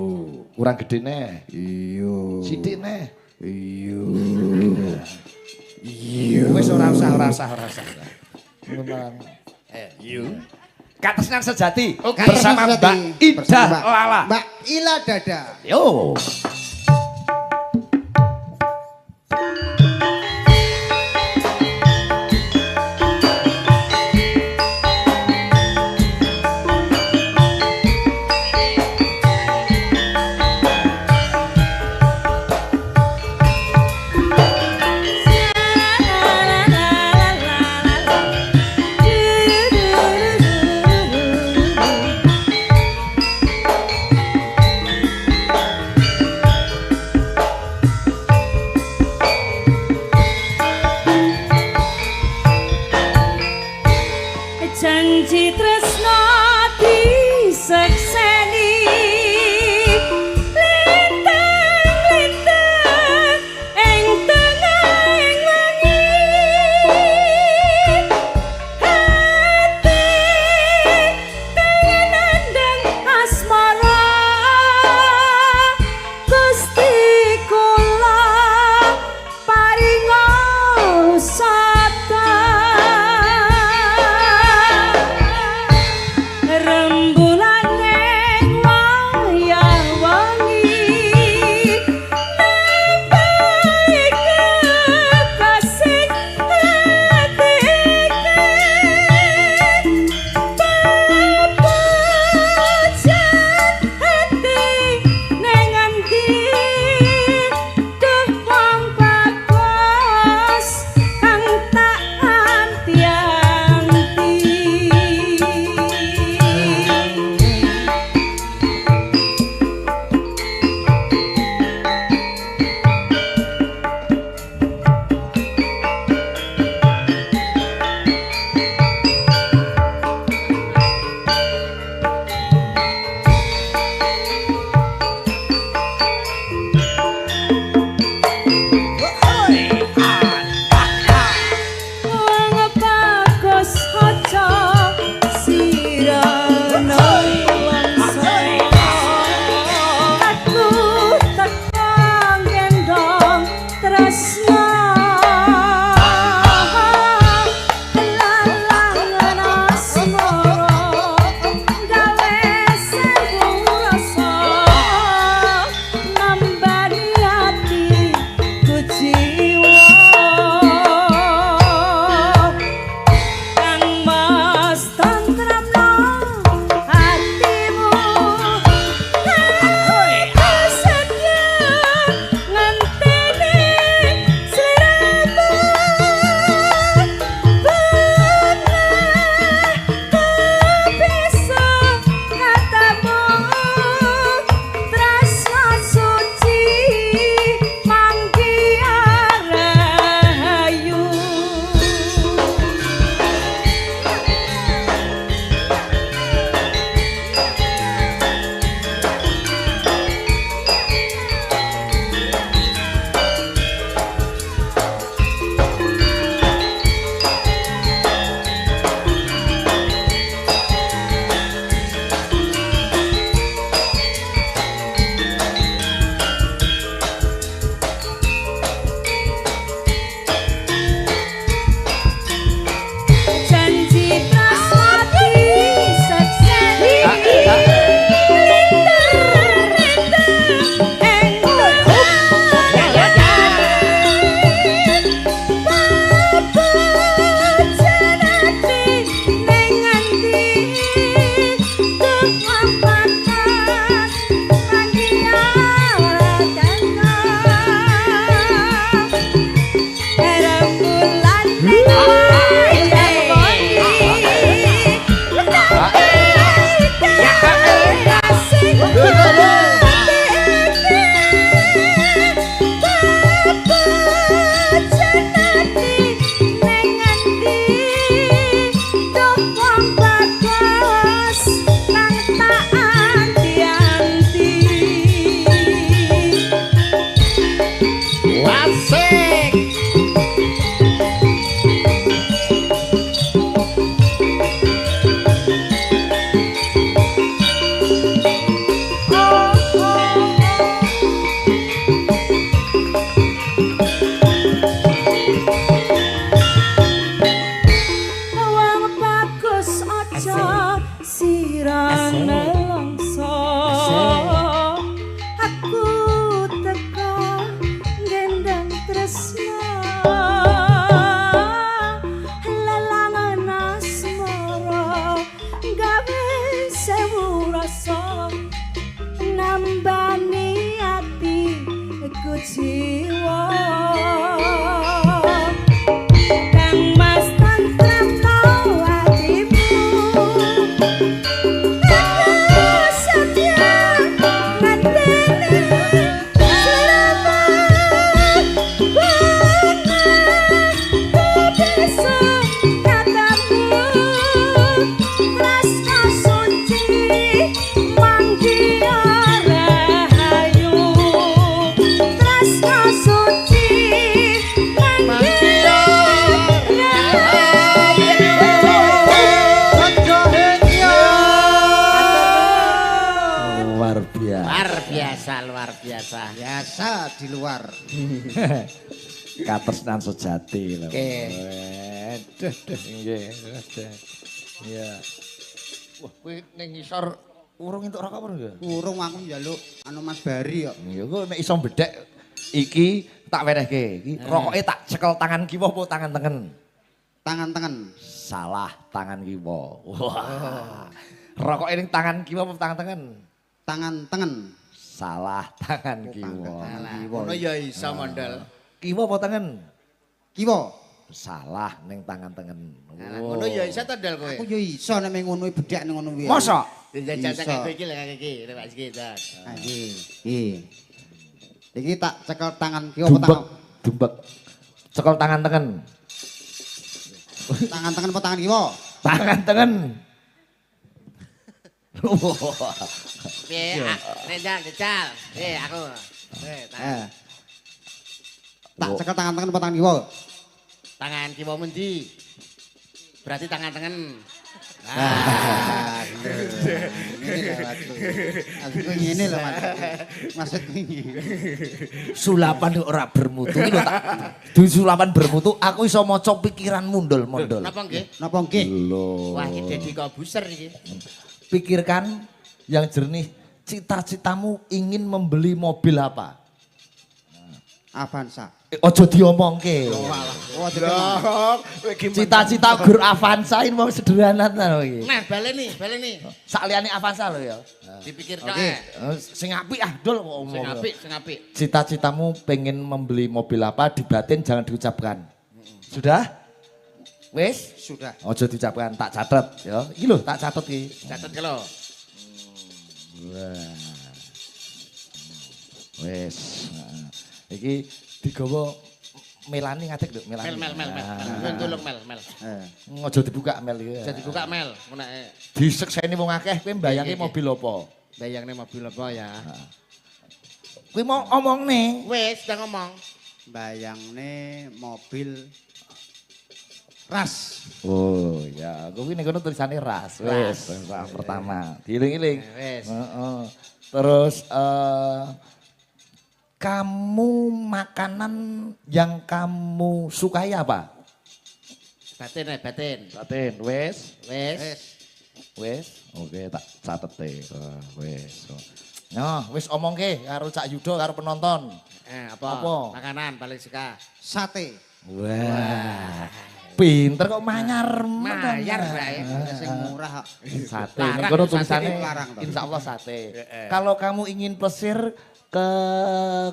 A: Kurang gede neh.
D: yo
A: Sithik neh.
D: yo yo.
A: Wis ora usah, ora usah, ora usah. Ngono.
C: Yo.
A: Katresnan Sejati
C: Oke.
A: bersama
D: Sejati.
A: Mbak Ida
D: Bersama Mbak-
A: Lala.
D: Mbak Ila Dada.
A: Yo.
E: Janji tresno disekseni lintang-lintang ing tengahing wengi hati nandang asmara Gusti kula paringa usata. jiwa Kang Mas tentremno atimu Aku setia ngenteni sliramu besok katamu Tresna suci manggi rahayu Tresna suci manggi
A: Luar biasa.
C: Luar biasa, luar biasa.
D: Biasa di luar.
A: Katresnan sejati lho.
C: Oke.
A: Duh, duh, nggih. Duh. Iya. Wah, kowe ning ngisor urung entuk rokok apa enggak?
D: Urung aku njaluk anu Mas Bari kok.
A: Ya kok nek iso bedhek iki tak wenehke. Iki rokoke tak cekel tangan kiwa apa tangan tengen?
D: Tangan tengen.
A: Salah, tangan kiwa. Wah. Rokoke ning tangan kiwa apa tangan tengen?
D: Tangan tengen.
A: Salah, tangan kiwa.
D: Tangan kiwa.
C: Ngono ya iso mondol.
A: Kiwa apa tengen?
D: Kiwa.
A: Salah ning tangan tengen.
C: Alah, ngono ya iso to ndol kowe.
D: Aku ya iso nek ngono bedhek ning ngono kuwi.
A: Mosok?
C: Jajal
D: Iso.
C: kaya kowe iki lho kaya iki, lho Pak Sigit.
D: Ah, Iki. Iki. Iki tak cekel tangan kiwa apa
A: Dumbek,
D: tangan
A: dumbek. Cekel tangan tengen.
D: tangan tengen apa tangan kiwa?
A: Tangan tengen.
C: Piye? Nek jal, jajal. Eh aku. Eh, tangan.
D: Eh. Tak cekel tangan tengen apa tangan kiwa?
C: Tangan kiwa mendi? Berarti tangan tengen.
D: Ah, ngene lho maksudku. Maksudku ngene lho maksudku. Maksudku ngene.
A: Sulapan kok ora bermutu iki lho tak. Duwe sulapan bermutu aku iso maca pikiranmu ndol-mondol.
C: Napa nggih?
D: Napa nggih?
A: Lho.
C: Wah, iki Deddy Kobuser iki.
A: Pikirkan yang jernih, cita-citamu ingin membeli mobil apa?
D: Avanza.
A: Ojo diomongke.
D: Oh, dadi
A: Cita-cita gur Avanza ini mau sederhana ta iki.
C: Nah, baleni, baleni.
A: Sakliyane Avanza lho ya.
C: Dipikir tok.
D: Oke.
C: eh.
A: Sing apik ah dol kok omong.
C: Sing apik, sing apik.
A: Cita-citamu pengen membeli mobil apa dibatin jangan diucapkan. Sudah? Wis?
D: Sudah.
A: Ojo diucapkan, tak catet ya. Iki lho tak catet iki.
C: Catet ke lho.
A: Wah. Wis. Heeh. Iki digawa Melani ngadeg lho, Melani.
C: Mel mel mel mel.
A: Ah.
C: Nyuwun tulung mel mel.
D: Eh.
A: Ojo dibuka mel iki.
C: Aja dibuka mel, ngono ae.
A: Disekseni wong akeh kowe mbayangke
C: Iya, iya.
A: mobil apa?
C: Bayangne mobil apa ya?
A: Kowe mau omongne.
C: Wis, udah ngomong.
D: Bayangne mobil ras.
A: Oh ya, kuwi ning kono tulisane ras. Wis, ras pertama. Dieling-eling.
C: Wis.
A: Heeh. Terus kamu makanan yang kamu sukai apa?
C: Batin eh, batin.
A: Batin, wis.
C: Wis.
A: Wis. Oke, tak catet e. Wis. Nah, wis omongke karo Cak Yudo karo penonton.
C: Eh, apa?
A: Apa?
C: Makanan paling suka.
D: Sate.
A: Wah. Pinter kok manyar.
C: Mayar bae.
D: Sing murah kok.
A: Sate.
C: Larang,
A: Ning kono
C: sate
A: tulisane
D: larang toh.
A: insyaallah sate. Kalau kamu ingin plesir ke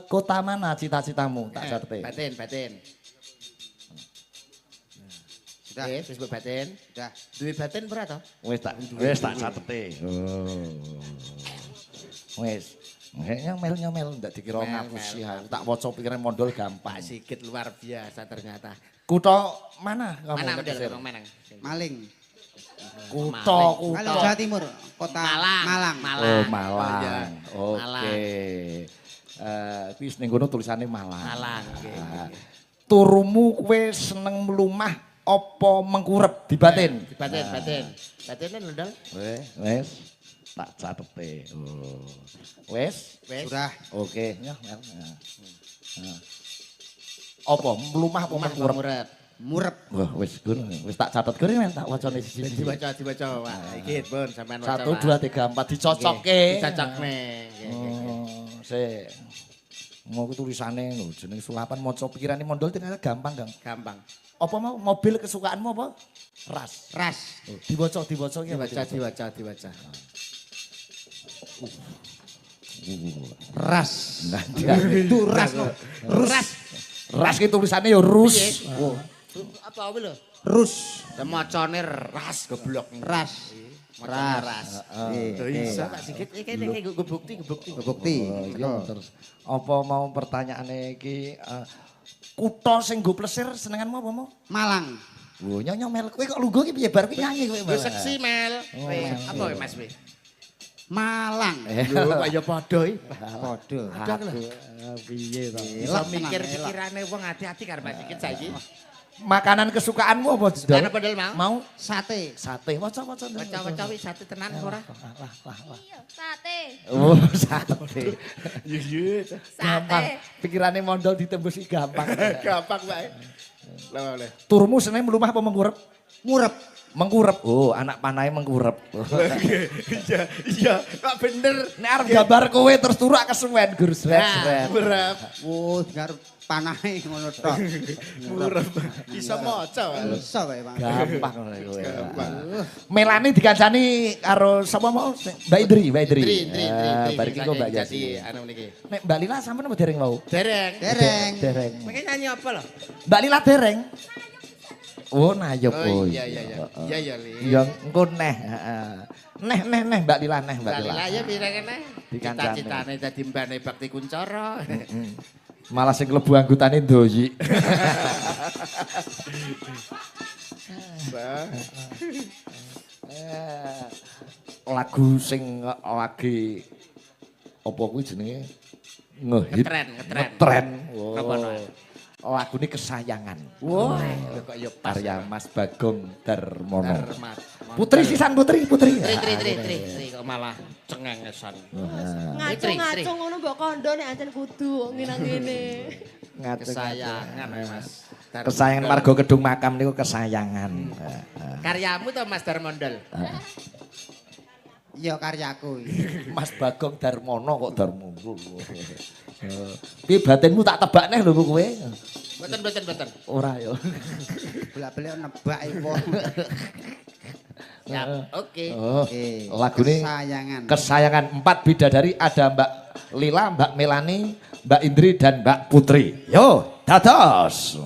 A: kota mana cita-citamu? Tak catet.
C: Batin, batin.
D: Sudah.
C: Wis, wis mbok batin.
D: Sudah.
C: Duwe batin ora to?
A: Wis tak catete. Oh. Wis. Kayaknya mel-nyomel ndak dikira
C: Mel,
A: ngapusi
C: mel.
A: aku. Tak waca pikirane mondol gampang.
C: Pak Sigit luar biasa ternyata.
A: Kutha mana kamu?
C: Mana model
A: plesir?
C: ngomong mana?
D: Maling.
A: Kutha,
D: Maling
A: kutha.
D: Jawa Timur, kota
C: Malang.
D: Malang.
C: Malang.
A: Oh, Malang.
C: iya.
A: Oke.
C: Malang.
A: Wis ning kono tulisane Malang.
C: Malang, oke,
A: Ah.
C: oke.
A: Turumu kowe seneng mlumah apa mengkurep dibatin?
C: Batin, batin. Batin kan lho, Dol.
A: Wes, tak catete. Oh. Wes?
C: Wes.
D: Sudah.
A: Oke, nyoh, mel. Nah. Apa mlumah apa
C: Omah
A: mengkurep?
C: murep.
D: Murep.
A: Wah, wis ngono. Wis tak catet kuwi men tak wacane siji-siji.
C: Diwaca, diwaca, Pak. Iki pun sampean waca.
A: 1 2 3 4 dicocokke.
C: Dicocokne. Nggih, nggih, nggih.
A: Oh, sik. Mau ku tulisane lho jeneng sulapan maca pikirane mondol ternyata gampang, Kang.
C: Gampang.
A: Apa mau mobil kesukaanmu apa? Ras.
D: Ras.
A: Oh, diwaca, diwaca iki apa
C: Diwaca, diwaca, diwaca.
D: Ras. Itu ras no.
C: Ras.
A: Ras ki tulisane ya Rus.
C: Oh. Apa kuwi lho?
D: Rus.
C: Macane ras goblok.
D: Ras.
C: Macane ras.
D: Nggih.
C: Iso Pak Sigit iki iki nggo bukti, nggo bukti.
D: Bukti.
A: Iya, terus apa mau pertanyaane iki kutha sing nggo plesir senenganmu apa mau?
D: Malang.
A: Lho nyonyo Mel kowe kok lungguh iki piye bar kuwi nyanyi kowe.
C: Lho seksi Mel. Apa kowe Mas kowe?
D: Malang.
C: Lho kok ya padha iki.
D: Padha.
A: Aduh, piye to?
C: Iso mikir pikirane wong hati-hati karo Mas Sigit saiki.
A: Makanan kesukaanmu apa, Dol?
C: Apa Dol mau?
A: Mau
D: sate.
A: Sate. Waca-waca.
C: Waca-waca wis sate tenan ora?
A: Lah lah lah.
B: Iya, sate.
A: Oh, sate.
C: Iya, iya.
A: Gampang. Pikirane mondol ditembusi gampang.
C: Gampang wae. Lah oleh.
A: Turmu seneng mlumah apa mengkurep?
D: Ngurep.
A: Mengkurep. Oh, anak panahe mengkurep.
C: Iya, iya, kok bener.
A: Nek arep gambar kowe terus turu kesuwen gur sret.
C: Murep.
D: Oh, dengar panahe ngono tok.
C: Murep. Iso maca.
D: Iso kowe, Pak.
A: Gampang ngono kowe. Melani dikancani karo sapa mau? Mbak Indri, Mbak Indri.
C: Indri, Indri.
A: Bar iki kok Mbak Yasi.
C: Anu niki.
A: Nek Mbak Lila sampean apa dereng mau?
C: Dereng.
D: Dereng.
A: Dereng.
C: Mengke nyanyi apa lho?
A: Mbak Lila dereng. Oh, nayep.
C: Oh iya iya iya. Iya iya Li.
A: Ya engko neh, heeh. Neh neh neh Mbak Lila neh Mbak Lila.
C: Mbak Lila ya pirang neh. Cita-citane dadi mbane Bakti Kuncara.
A: Malah sing klebu anggotane ndoyi. Lagu sing lagi apa kuwi jenenge ngehit.
C: Ngetren.
A: Ngetren. Lagune Kesayangan.
C: Wah, lho kok ya pas.
A: Karya Mas Bagong Darmono. Putri sisan Putri, Putri.
C: Tri tri tri tri kok malah cengengesan.
G: Ngacung-ngacung ngono mbok kondo nek ancen kudu ngene ngene.
C: Kesayangan Mas.
A: Kesayangan warga Kedung Makam niku kesayangan.
C: Karyamu to Mas Darmondol?
D: Iya karyaku.
A: Mas Bagong Darmono kok Darmono. Piye batinmu tak tebak neh lho kowe.
C: Mboten mboten mboten.
A: Ora ya.
D: Bolak-balik nebak iku.
C: Ya, oke.
A: Lagune
D: Kesayangan.
A: Kesayangan 4 bidadari ada Mbak Lila, Mbak Melani, Mbak Indri dan Mbak Putri. Yo, dados.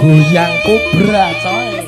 A: Goyang kobra coy.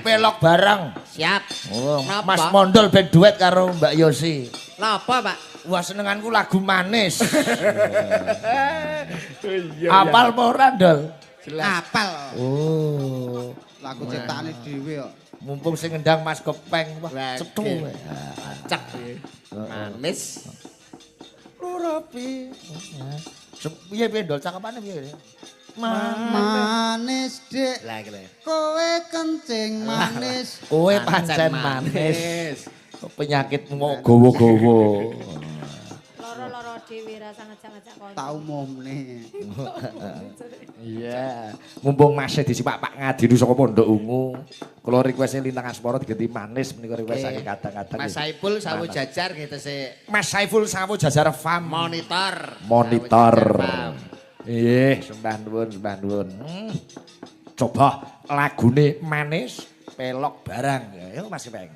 A: Pelok bareng.
C: Siap.
A: Oh, Mas Mondol ben duet karo Mbak Yosi.
C: Napa, Pak?
A: Wah, senenganku lagu manis. Apal apa ora, Ndol?
D: Apal.
A: Oh,
D: lagu ciptaane dhewe kok.
A: Mumpung sing ngendang Mas Kepeng, wah cethu.
C: Cek. Manis.
A: Lurapi. Piye piye Ndol cakepane piye?
D: Manis Dik. Kowe kencing manis.
A: Kowe pancen manis. Penyakitmu kok gowo-gowo.
B: Loro-loro dhewe rasa ngejak-ngejak kanca.
D: Tau momne.
A: Iya. Mumpung masih disipak Pak Ngadiru saka Pondok Ungu. Kula request Lintang Asmara diganti manis menika request saking kadang-kadang.
C: Mas Saiful Sawu Jajar gitu sih.
A: Mas Saiful Sawu Jajar Fam.
C: Monitor.
A: Monitor. Iya, sembah nuwun, sembah nuwun. Coba lagune manis, pelok barang. Ayo Mas Kepeng.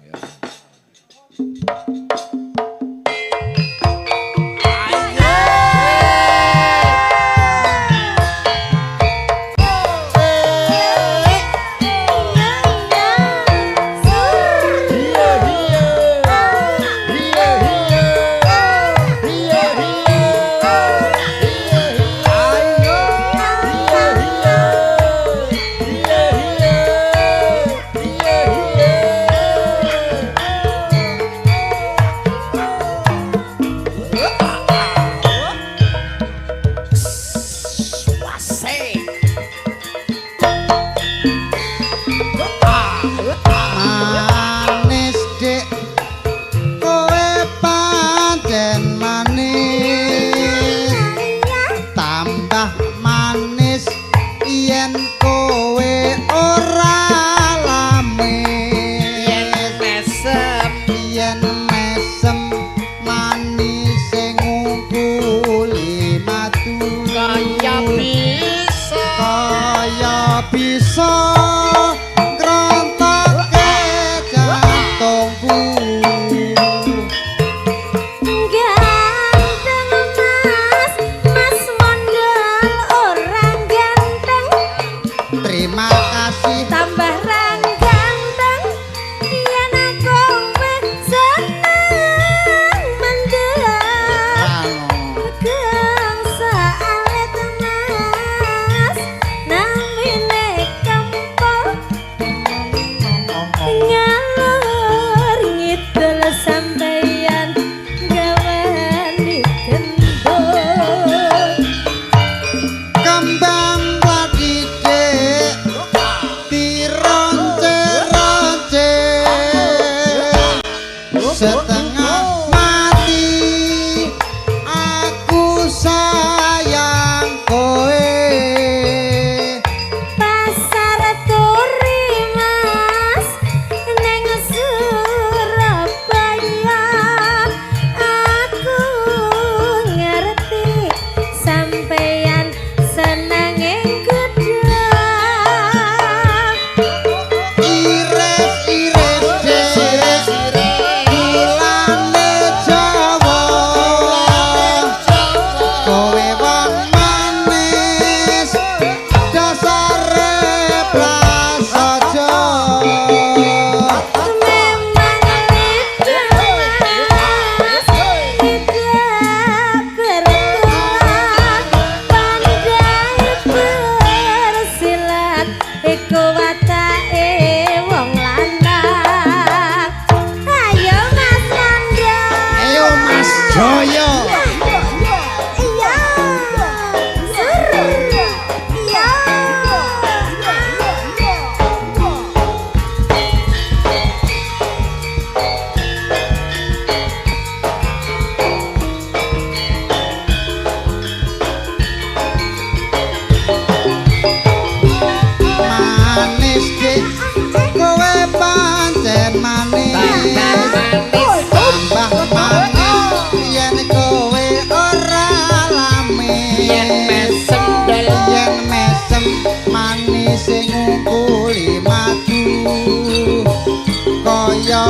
E: Seneng mendem.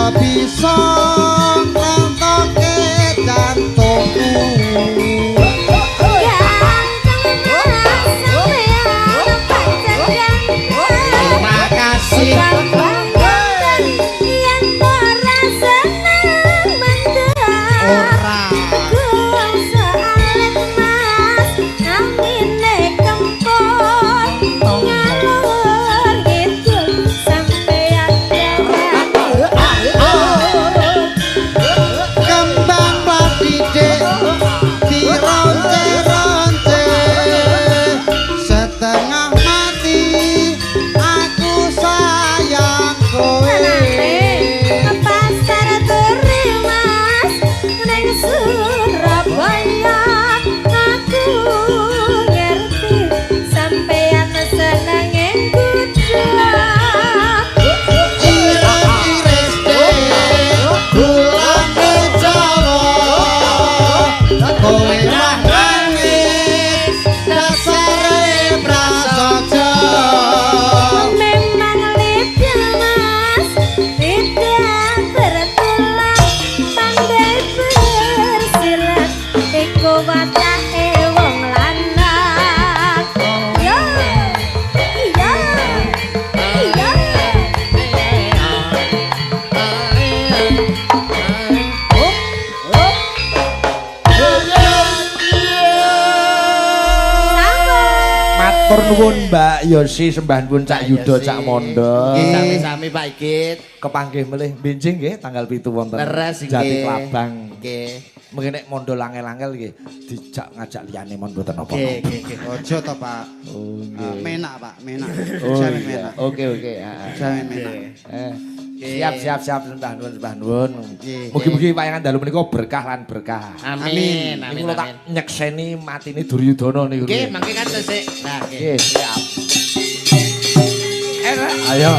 D: Bisa nglentoke jantungku.
E: Ganteng Mas sampeyan pancen ganteng.
D: Terima kasih.
E: Bangga yen ora seneng mendem.
D: Ora.
E: Gongso alit Mas, amine kempot ngalor ngidul sampeyan gawan.
D: Kembang padhithik dironce-ronce, setengah mati aku sayang kowe.
E: Pasar Turi Mas ning Surabaya aku ngerti sampeyan senenge kuda.
D: Iris-iris dek gulane Jawa, kowe mah nangis dasare prasaja.
E: Memang lidah Mas tidak bertulang, pandai bersilat iku watake wong lanang. Yo, iya, iya.
A: Matur nuwun Mbak Yosi, sembah nuwun Cak Yuda, Cak Mondo.
C: Nggih, sami-sami Pak Igit.
A: Kepanggih melih benjing nggih tanggal 7 wonten
C: Leres nggih.
A: Jati Klabang.
C: Nggih.
A: Mengke nek mondo langel-angel nggih dijak ngajak liyane mon mboten napa-napa.
C: Nggih, nggih, nggih.
D: Ojo to Pak.
A: Oh
D: Ah,
A: nggih.
D: menak Pak, menak.
A: Oh,
D: Jamin
A: iya.
D: menak.
A: Oke oke, heeh.
D: Jamin menak.
A: Eh, siap siap siap, sembah nuwun sembah nuwun.
D: Nggih.
A: Mugi-mugi wayangan dalu menika berkah lan berkah.
C: Amin,
A: Niku
C: amin,
A: kula tak
C: amin.
A: nyekseni matine Duryudana niku.
C: Nggih, mangke kan sesuk. Nah, nggih.
A: Nggih, siap. Ayo.